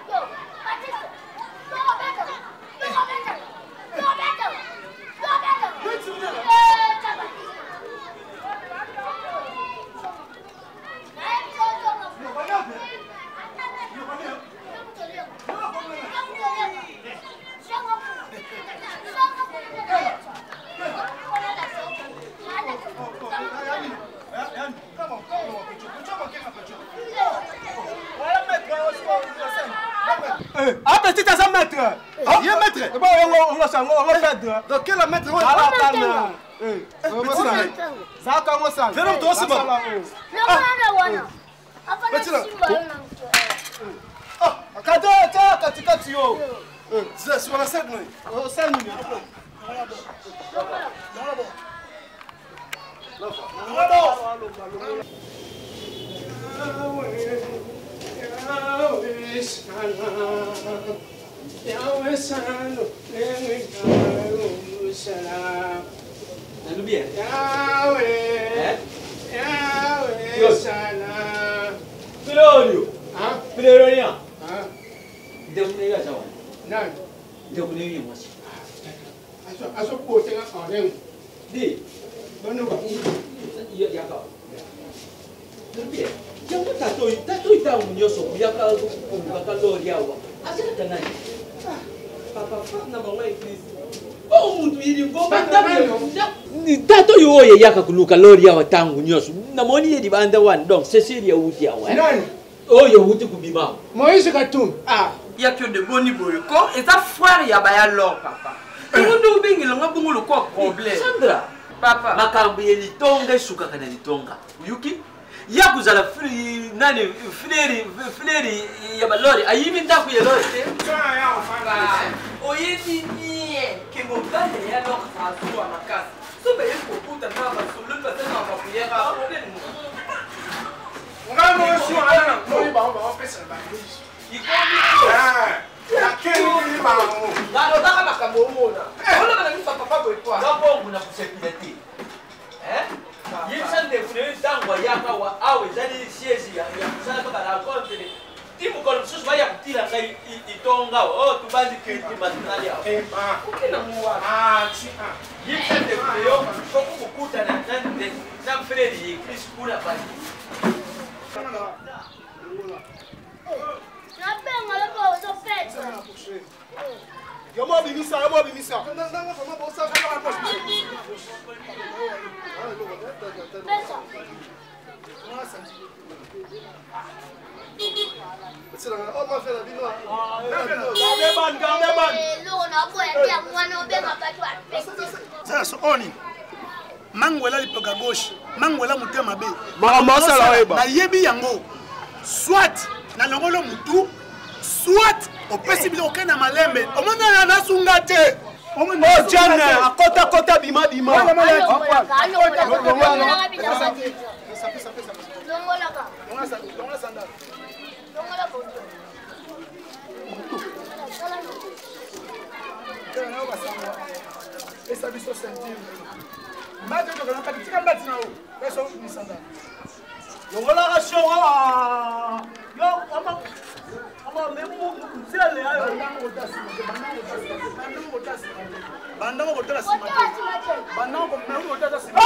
Speaker 18: yo. Batista. Yo obetanga. Yo obetanga. Yo obetanga. Yo obetanga. Eh, Batista.
Speaker 11: Apetite aza maître. Ye maître. Donc quel maître? Zaka ngo sana. Zero to simba. Kata ta katikati yo. Sur la scène. Scène.
Speaker 15: Nalobi Filorio, Filoria, ndeko na yo aza wana, ndeko na yo ye mwasi
Speaker 17: azobotenga orengo
Speaker 15: di yaka. Nalobi yango tatoi tatoi ntango nyonso kuyaka kolukaka lori awa azalaka nani? Papa frère na bango ya eglise oyo mutu yili ngomba. Tata oyo oyo eyaka koluka lori awa ntango nyonso, namoni ye libanda wana. Donc cecilia wuti awa oyo wuti kobima.
Speaker 17: Moïse Katumbi.
Speaker 19: Ya pio de boni boye ko eza frère ya baya lor papa, yango nde obengelanga bongo lokola problème.
Speaker 15: Sandra.
Speaker 19: Papa.
Speaker 15: Makambo ya litonga esukaka na litonga. Oyuki ya kozala nani fleri fleri ya balori ayibi ndako ya lori te.
Speaker 19: Oyebi nie ke mobali ya lor azwa makasi so baye kokuta na basololi basali na bapriere problème.
Speaker 11: Ngai mosi wana na moi bango bapesana balisi nakeli bango.
Speaker 19: Nalobaka makambo omona oloba na miso ya papa boye po
Speaker 15: bongo na kosepela te. Yebisa ndeko na yo ntango ayaka awa, awa ezali siège ya kosalaka barencontre ti mokolo mosusu baya kotila ngai itonga awa oyo tobandi culture matinale awa. Yebisa ndeko na yo soko kokutana na frere ye Chris kuna bandi.
Speaker 18: Nabenga yo mpo ozopesa.
Speaker 11: Yo mo bimisa, yo mo bimisa.
Speaker 18: Pesa. Eloko naboya te yango wana obenga bato apesi.
Speaker 20: Sala so oni. Mangwela lipoka gauche, mangwela motema mabe.
Speaker 16: Makambo asala oyeba.
Speaker 20: Nayebi yango. Soit nalongolo mutu, soit opesi biloko okende na malembe. Omoni nasunga te.
Speaker 16: Oh, Jane, akota kota bima bima.
Speaker 18: Alongolaka, alongolaka, alongolaka biloko te. Longolaka. Longola bodo.
Speaker 20: Pesa biso ceinture. Mbati oyo tokana tika mbati na yo. Pesa misanda.
Speaker 15: Longolaka shongo. Yo ama ama memu nzele ayo.
Speaker 20: Bandako kotala sima te. Bandako kotala sima.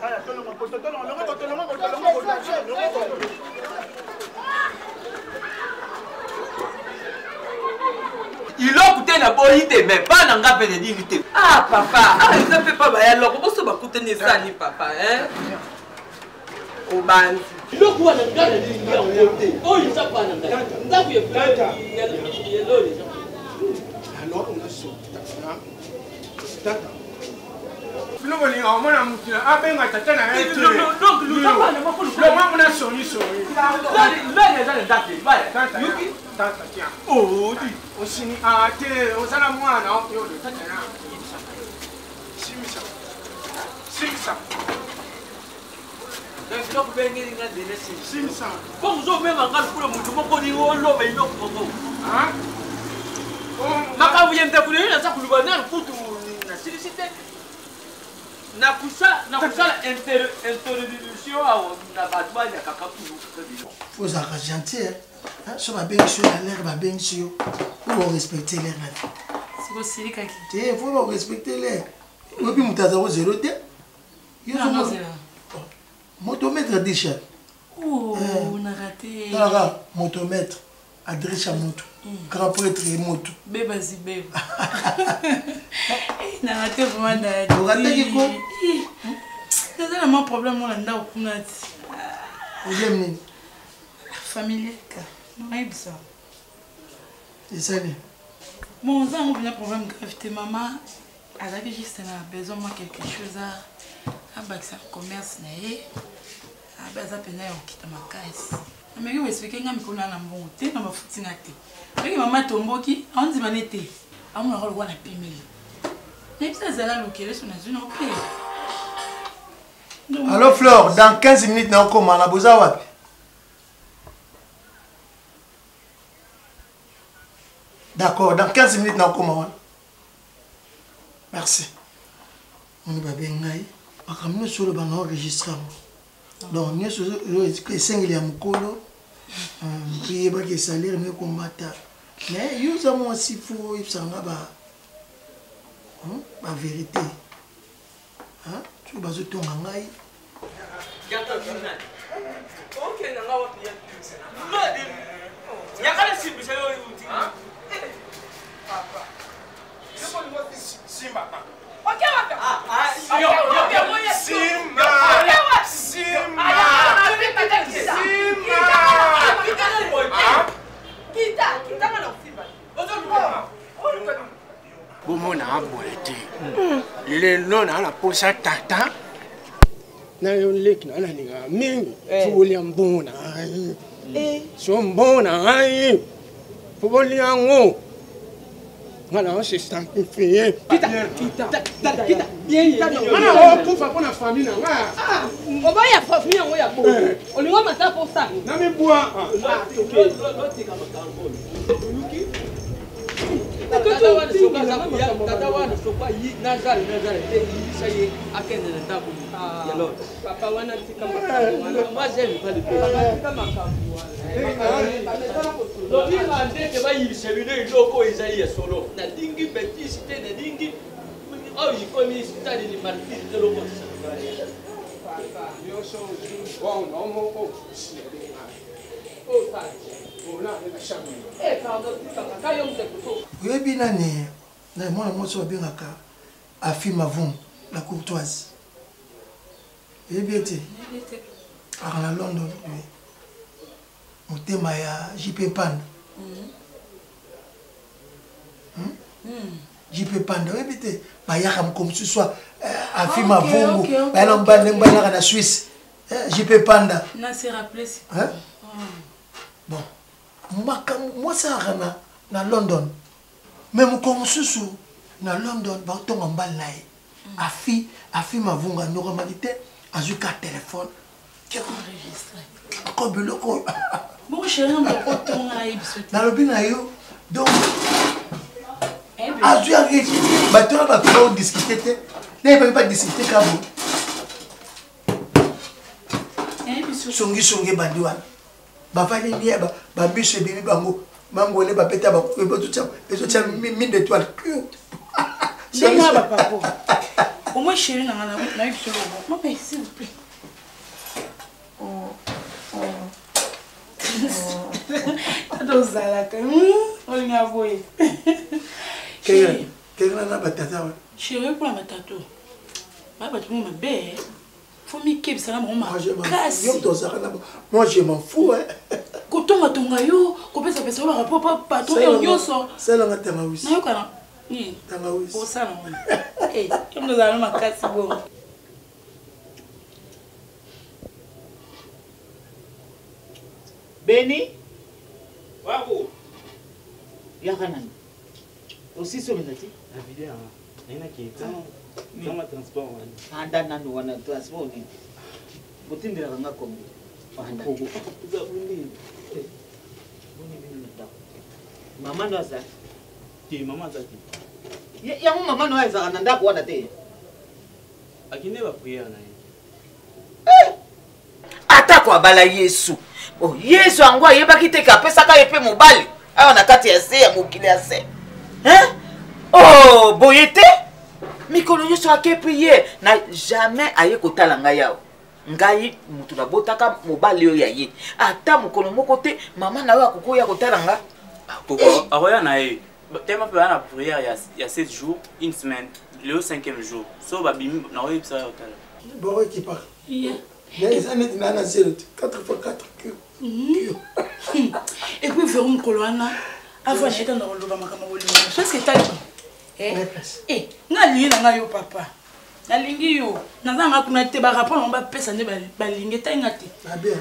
Speaker 20: Aya tolonga koto tolonga longa koto longa koto longa koto longa koto.
Speaker 19: Iloko te naboyi te mais bana nga mpe nedimi te. Ah papa, ah eza mpe pa baya loko boso bakutani esani papa hein. Obanzi. Biloko wana nga nalingi yango te. Oyo eza bana ngai. Ndako ya elolo eza.
Speaker 17: Alors on a sorti tata.
Speaker 16: Bino bolinga omona mutu abenga tata na ye te.
Speaker 19: Longwa
Speaker 16: kuna soni soni.
Speaker 19: Lele eza na ndako baya.
Speaker 16: Yuki tata tiens. Oh di osini ah te ozala mwana yo tata na. Simisa. Simisa.
Speaker 15: Biloko bengeli nga dele simisa. Mpo ozomema nga lokola moto moko olingi oloba eloko moko. Makambo ya ndako na yo naza koloba nanu kutu nasilisi te. Nakosala introduction awa na bato baliakaka kuluka biloko.
Speaker 13: Faut ozalaka gentil so babengisi yo na lere babengisi yo po borespecte lere na te.
Speaker 9: Sikosilikaki.
Speaker 13: Te faut borespecte lere. Oyebi moto aza kozelo te. Motomètre adrisha talaka motomètre adrisha moto grand prêtre ye moto
Speaker 9: beba zibeba na rate vraiment
Speaker 13: orataki ko
Speaker 9: naza na mwa problème mona ndako kuna ti
Speaker 13: problème nini
Speaker 9: familial ka nayebisa
Speaker 13: esali
Speaker 9: bon oza yango mpenza problème grave te mama azalaki juste na besoin mwa quelque chose abakisa commerce na ye abe aza mpenza ya kokita makasi ameki koexplike ngai mikolo na na mbongo te na bafuti nga te soki mama atomboki aondima ne te amonaka lokola na pimeli nayebisa azala lokele so nazwi na ope.
Speaker 13: Allo Flore, dans 15 minutes nakokoma na boza wapi? D'accord, dans 15 minutes nakokoma wana. Merci. Moni babengi ngai makambo nyonso oloba na enregistre yango. Donc nyonso esengeli ya mokolo toyebaki esalere no ekomata. Mais yo oza mwasi fo oyebisa nga ba ba vérité. Soki bazotonga ngai
Speaker 16: Simba. Bomona boye te lelo naa na posa tata na yo leki na nalingaka mingi fo bolia mbongo na ngai so mbongo na ngai fo bolia yango nga na se sacrifie nga okufa mpo na famille na nga.
Speaker 19: Oboya famille yango ya boye olingo mata mposa
Speaker 16: na mibwa.
Speaker 15: Tata wana soko ayi nazala nazala te yibisa ye akende na ndako ya l'autre.
Speaker 19: Papa wana tika makambo wana.
Speaker 15: Moi j'aime pas le
Speaker 19: tika makambo wana.
Speaker 15: Lolinga ndeke bayibisa bino eloko oyo ezali ya solo. Nalingi betise te, nalingi oyo ikomi stade de martyr te lokotisa.
Speaker 13: Oyebi nani na mwana mwasi oyo babengaka Afi Mavungu la courtoise? Oyebi ye te? Aka na London, oui. Motema ya JP Mpanda. JP Panda oyebi te bayaka moko mosusu eh, Afi
Speaker 3: Ah,
Speaker 13: Mavungu baya na mobali ndenge bayaka na Suisse eh, JP Panda.
Speaker 9: Na se rappeler si.
Speaker 13: Hein? Bon, makambo mwasi ayaka na, na London mais mokolo mosusu na London baotonga mobali na ye afi afi mavungu anyokamaki te azwi ka telefone ko biloko oyo
Speaker 9: Bongo chérie moko otonga na ye biso te.
Speaker 13: Nalobi na yo donc azwi enregistre bato wana bakoka odiskute te nayebaki badiskute ka boye songisongi ebandi wana bavandi nie bambiso ebimi bango mangole bapeta ezotia mine d'étoile
Speaker 9: ndenge bapapo au moins chéri na nga nayebi biso lobo mama s'il vous plaît tata ozalaka olinga boye
Speaker 13: kengana na batata wana
Speaker 9: chéri mpona batato ba bato mo mabe fo mikebisa na bango makasi
Speaker 13: moi je m'en fous hein.
Speaker 9: kotongatonga yo kopesapesa yo barapport patron yo nyonso
Speaker 13: salanga tangawisi
Speaker 9: nayokana nini
Speaker 13: tangawisi
Speaker 9: osala wana yo moto ozala na makasi bongo
Speaker 12: Beni wako yaka nani osisi omela ti anda nanu wana transport nini botindelaka nga kombi anda boni bino na ndako mama no aza
Speaker 6: te mama aza te
Speaker 12: yango mama no azalaka na ndako wana te
Speaker 6: akende ba prière na ye
Speaker 12: eh! atako abala yesu oh, yesu yango ayebaki te ke apesaka ye mpe mobali awa na kati ya se ya mokili ya se hein? oh, boye te mikolo nyonso ake priere na jamais aye kotala ngai awa ngai moto nabotaka mobali oyo ya ye ata mokolo moko te mama na yo akoki oya kotala nga
Speaker 6: akoya na ye tellement mpe baya na prière ya 7 jours une semaine lelo 5e jour so babimi nakoyebisa yo otala
Speaker 13: boko ekipaka eza neti naa na zelo te 4 fois 4 cure
Speaker 9: epuis vero mokolo wana avant na ye tanda koloba makambo bolingo soki etali nga alingi na ngai yo papa nalingi yo naza nga kuna te barapport nango bapesa nde balingi etai nga te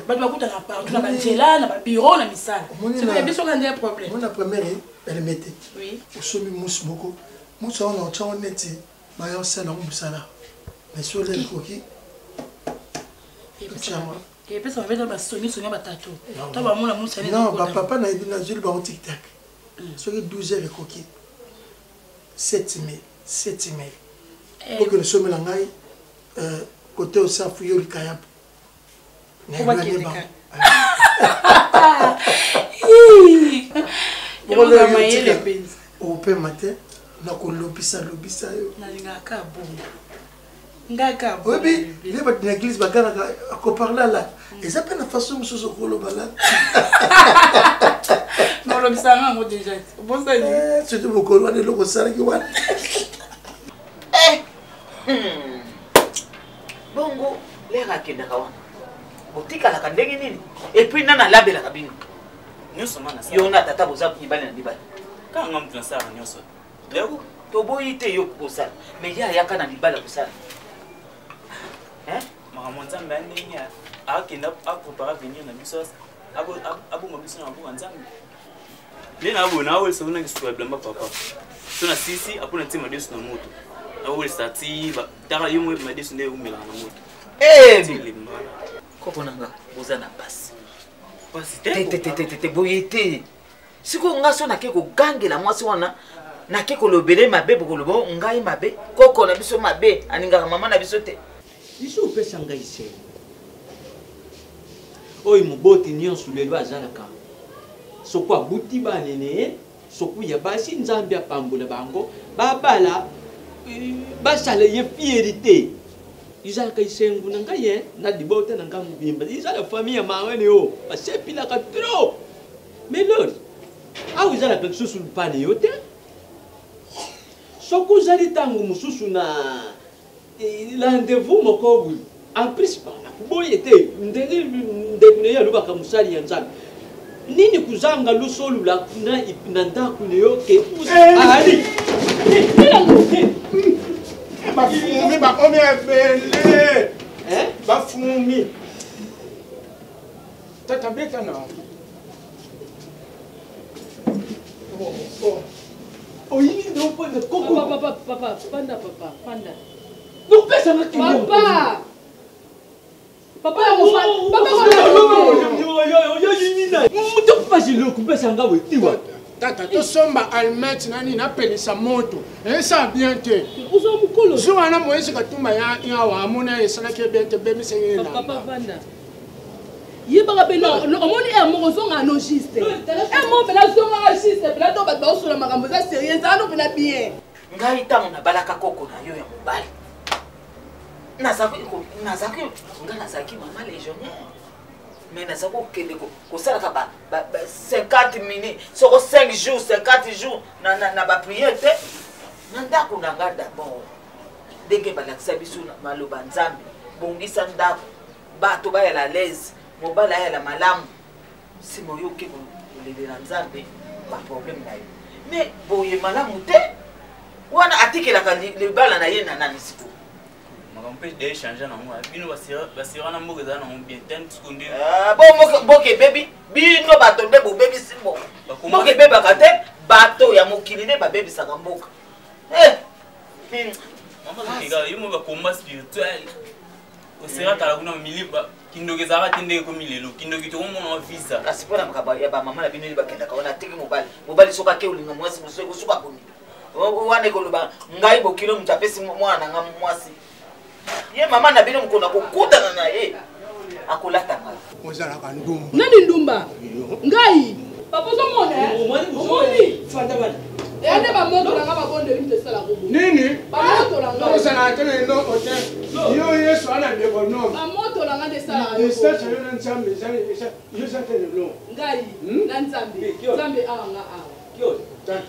Speaker 9: bato bakutana partout na banzela na babiro na misala soki biso kaka nde problème
Speaker 13: mona première elemete osombi musu moko musu yango na otyango neti baya osala yango mosala mais soki oleli koki otyango
Speaker 9: epesa mabe na basongisongi ya batato to bamona musu
Speaker 13: non bapapa nayebi nazweli bango tiktak soki 12 heures ekoki 7000 7000 eh. okende osomela ngai euh, kote osafu yo likayabu opema te nakolobisa lobisa yo
Speaker 9: nalingaka bongo ngaka
Speaker 13: oyebi nde bato na eglise baganaka koparle ala eza mpe na façon mosusu okoloba la
Speaker 9: nolobisanga yango deja te obosani
Speaker 13: eh, surtout mokolo wana eloko osalaki wana
Speaker 12: eh, hmm. bongo lere akendaka wana botikalaka ndenge nini epuis nani alabelaka bino yo na tata boza mibali na mibali
Speaker 6: kaka nga moto nasalaka nyonso
Speaker 12: toboyi te yo kosala mais ye ayaka na libala kosala
Speaker 6: makambo nzambe ya ndenge akenda aprepare avenir na biso abonga biso na maboko ya nzambe nde naboye nawelisa kuna kisuka bilamba papa so na sisi apo na tie madesu na moto nawelisa ti taka yo moyebi madesu nde eumelaka na moto
Speaker 12: koko na nga boza na pasi te boye te sikoyo ngai so nake kogangela mwasi wana nake kolobele mabe bokoloba oh, ngai mabe koko na biso mabe alingaka mama na biso te
Speaker 15: biso opesa ngai se oyo moboti nyonso lelo azalaka soko abuti banene soko ya basi nzambe apambola bango babala eh, basala ye fierite. Ezalaka esengo na ngai eh, na libota na ngai mobimba. Eza na famille ya mama ne yo. Basepelaka trop. Mais lori, awa ezalaka lisusu mpane yo te. Soki ozali ntango mosusu na eh, rendez-vous moko boye en plus nakoboye te ndenge ndeko na ye alobaka mosali ya nzambe nini kozanga losolula na, na ndako na yo ke ali
Speaker 16: bafumi bakomi ebele bafumi tata beta na
Speaker 15: oyini nde opanda koko
Speaker 5: papa papa panda papa panda
Speaker 15: nopesanga
Speaker 5: papa papa ya
Speaker 15: mopapayinina wetiwa
Speaker 16: tata tosomba almet nani napelisa moto esa bien te
Speaker 5: oza mokolo
Speaker 16: jour wana moïse katumba yawa amona esalaki bien te bemisaki
Speaker 5: papa vanda yebaka mpe omoni aire moko ozongaka no juste aire moko mpena azongaka juste mpena to bato baosola makambo eza sérieux ezala no mpena bien
Speaker 12: ngai ntango nabalaka koko na yo ya mobali nazalaki ngai nazalaki mama légionnaire mais naza kokende kosalaka ba 50 minutes soko 5 jours 50 jours na bapriere te na ndako na ngai d'abord ndenge balakisa biso maloba nzambe bongisa ndako bato bayala alaise mobali ayala malamu nsima oyo oke kolelela nzambe baproblème na yo mais boye malamu te wana atikelaka libala na ye na nani sikoyo
Speaker 6: makambo mpe de échange nango bino basera na mboka eza nango bien ten siko nde
Speaker 12: ah, mboka ebebi bino bato nde bobebisi mboka mboka ebebaka te bato ya mokili nde babebisaka mboka eh,
Speaker 6: mama yo mo bakomba spirituel osera kala kuna mili kindoki ezalaka te ndenge ekomi lelo kindoki tokomona visa
Speaker 12: kasi mpo na makambo ya bamama na bino nde bakendaka wana atiki mobali mobali soki ake olinga mwasi mosusu ekosuka boni wana ekoloba ngai bokilo moto apesi mwana na ngai mwasi ye mama na bino mokolo akokutana na ye akolata ngai
Speaker 16: ozalaka ndumba
Speaker 5: nani ndumba ngai papa ozomona omoni eya nde bamoto na nga babondeli moto esalaka
Speaker 16: nini
Speaker 5: bamoto na nga
Speaker 16: ozalaka te na eloko te yo yesu ana ndeko no
Speaker 5: bamoto na nga nde esalaka
Speaker 16: distance yo na nzambe yo eza te lelo
Speaker 5: ngai na nzambe nzambe awa nga awa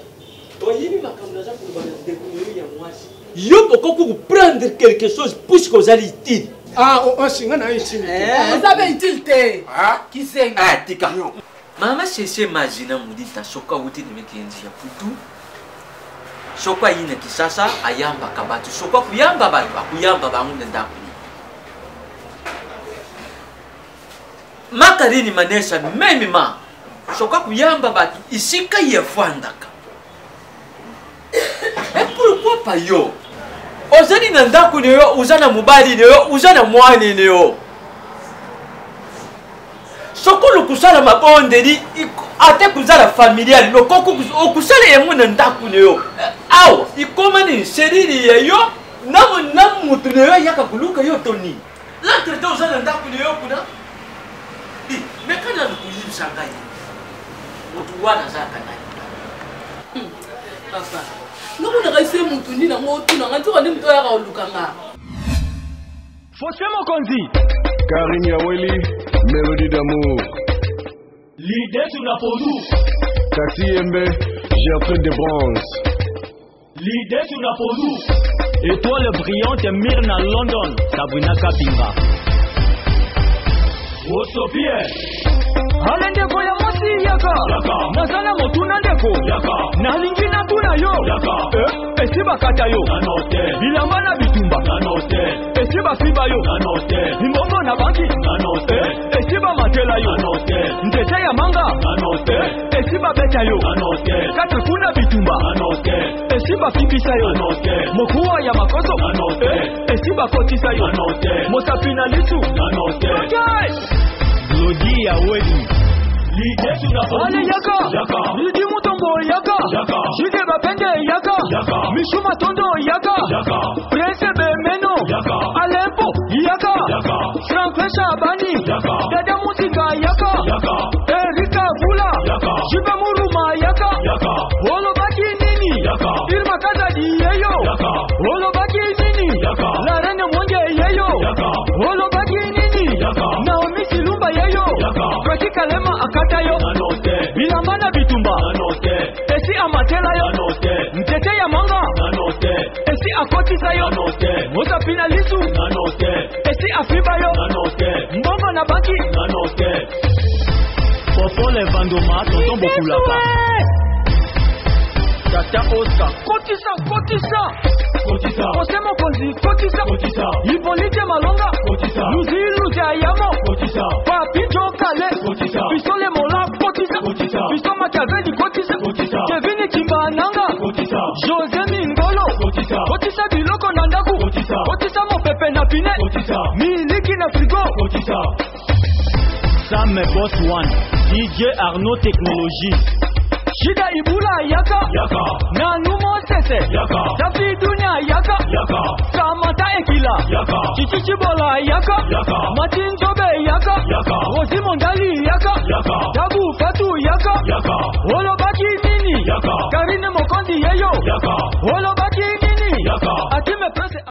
Speaker 15: oyebi makambo naza koloba na ndeko na yo ya mwasi yo okoki koprendre quelque chose puisque ozali utile
Speaker 16: ah osinga na yo utile
Speaker 5: oza mpe utile te kisenga
Speaker 15: tika mama sese mazina mudita soko awuti na mikenzi ya putu soko ayi na kisasa ayambaka bato soko akuyamba bato akuyamba bango na ndako ni makarini manesa meme ma soko akuyamba bato isika ye afandaka e pourquoi pa yo ozali na ndako na yo oza na mobali na yo oza na mwana na yo sokolo kosala mabondeli ata kozala familial lokoko okosala yango na ndako na yo awa ikoma nini selili ya yo na moto na yo ayaka koluka yo to nini l'entretemps oza na ndako na yo kuna meka nanu koyebisa ngai motu wana azalaka nani
Speaker 5: papa namonaka se motu nini yango otuna nga nzoka nde motu oyaka koluka nga
Speaker 1: Fosse Mokonzi.
Speaker 4: Karine Yaweli, Mélodie d'amour.
Speaker 1: L'idée sur la pondu.
Speaker 4: Tati Yembe, Gertrude de Bronze.
Speaker 1: L'idée sur la pondu. Étoile brillante Myrna London, Sabrina Kapinga. Osopie. Ale ndeko ya mwasi yaka. Naza na motuna ndeko. Nalingi natuna yo. Eh, esi bakata yo. Bilamba na bitumba. Esi bafiba yo. Mbongo na banki. Eh, esi bamatela yo. Nzete ya manga. Eh, esi babeta yo. Kaka kuna bitumba. Esi bafibisa yo. Mokuwa ya makoso. Eh, esi bakotisa yo. Mosapi na lisu. Okay. Glody ya Weni. Ale yaka, Lidi Mutombo yaka, Jide Bapende yaka, Michou Matondo yaka, Prince Bemeno, Alempo yaka, Franklin Chabani, Dada Musika yaka, Erika Vula, Jibe Muruma yaka, Olobaki nini, Irma Kazadi yeyo, Olobaki nini, La Reine Mwenge yeyo, akotela yo nzete ya manga esi akotisa yo mosapi na lisu esi afiba yo mbongo na banki
Speaker 6: Popole Vandoma, tonton Bokulaka.
Speaker 1: Tata Oscar, kotisa, kotisa.
Speaker 6: Kotisa.
Speaker 1: José Mokonzi, kotisa.
Speaker 6: Kotisa.
Speaker 1: Hippolyte Malonga.
Speaker 6: Kotisa.
Speaker 1: Luzilu Jayamo.
Speaker 6: Kotisa.
Speaker 1: Papi Jokale.
Speaker 6: Kotisa.
Speaker 1: Pisole Mola, kotisa.
Speaker 6: Kotisa.
Speaker 1: Pisto Machiavelli, kotisa.
Speaker 6: Kotisa.
Speaker 1: Kevin Kimbananga.
Speaker 6: Kotisa.
Speaker 1: José Mingolo.
Speaker 6: Kotisa.
Speaker 1: Kotisa biloko na ndaku.
Speaker 6: Kotisa.
Speaker 1: Kotisa mopepe na pine.
Speaker 6: Kotisa.
Speaker 1: Miliki na frigo.
Speaker 6: Kotisa. Sam Boss One, DJ Arnaud Technologie.
Speaker 1: Shida Ibula yaka.
Speaker 6: Yaka.
Speaker 1: Nanu Mosese.
Speaker 6: Yaka.
Speaker 1: Dafi Dunia yaka.
Speaker 6: Yaka.
Speaker 1: Samata Ekila.
Speaker 6: Yaka.
Speaker 1: Chichi Chibola yaka.
Speaker 6: Yaka.
Speaker 1: Martin Jobe yaka.
Speaker 6: Yaka.
Speaker 1: Rosi Mondali yaka.
Speaker 6: Yaka.
Speaker 1: Tabu Fatu yaka.
Speaker 6: Yaka.
Speaker 1: Olobaki nini.
Speaker 6: Yaka.
Speaker 1: Karine Mokondi yeyo.
Speaker 6: Yaka.
Speaker 1: Olobaki nini.
Speaker 6: Yaka.
Speaker 1: Atime Prince.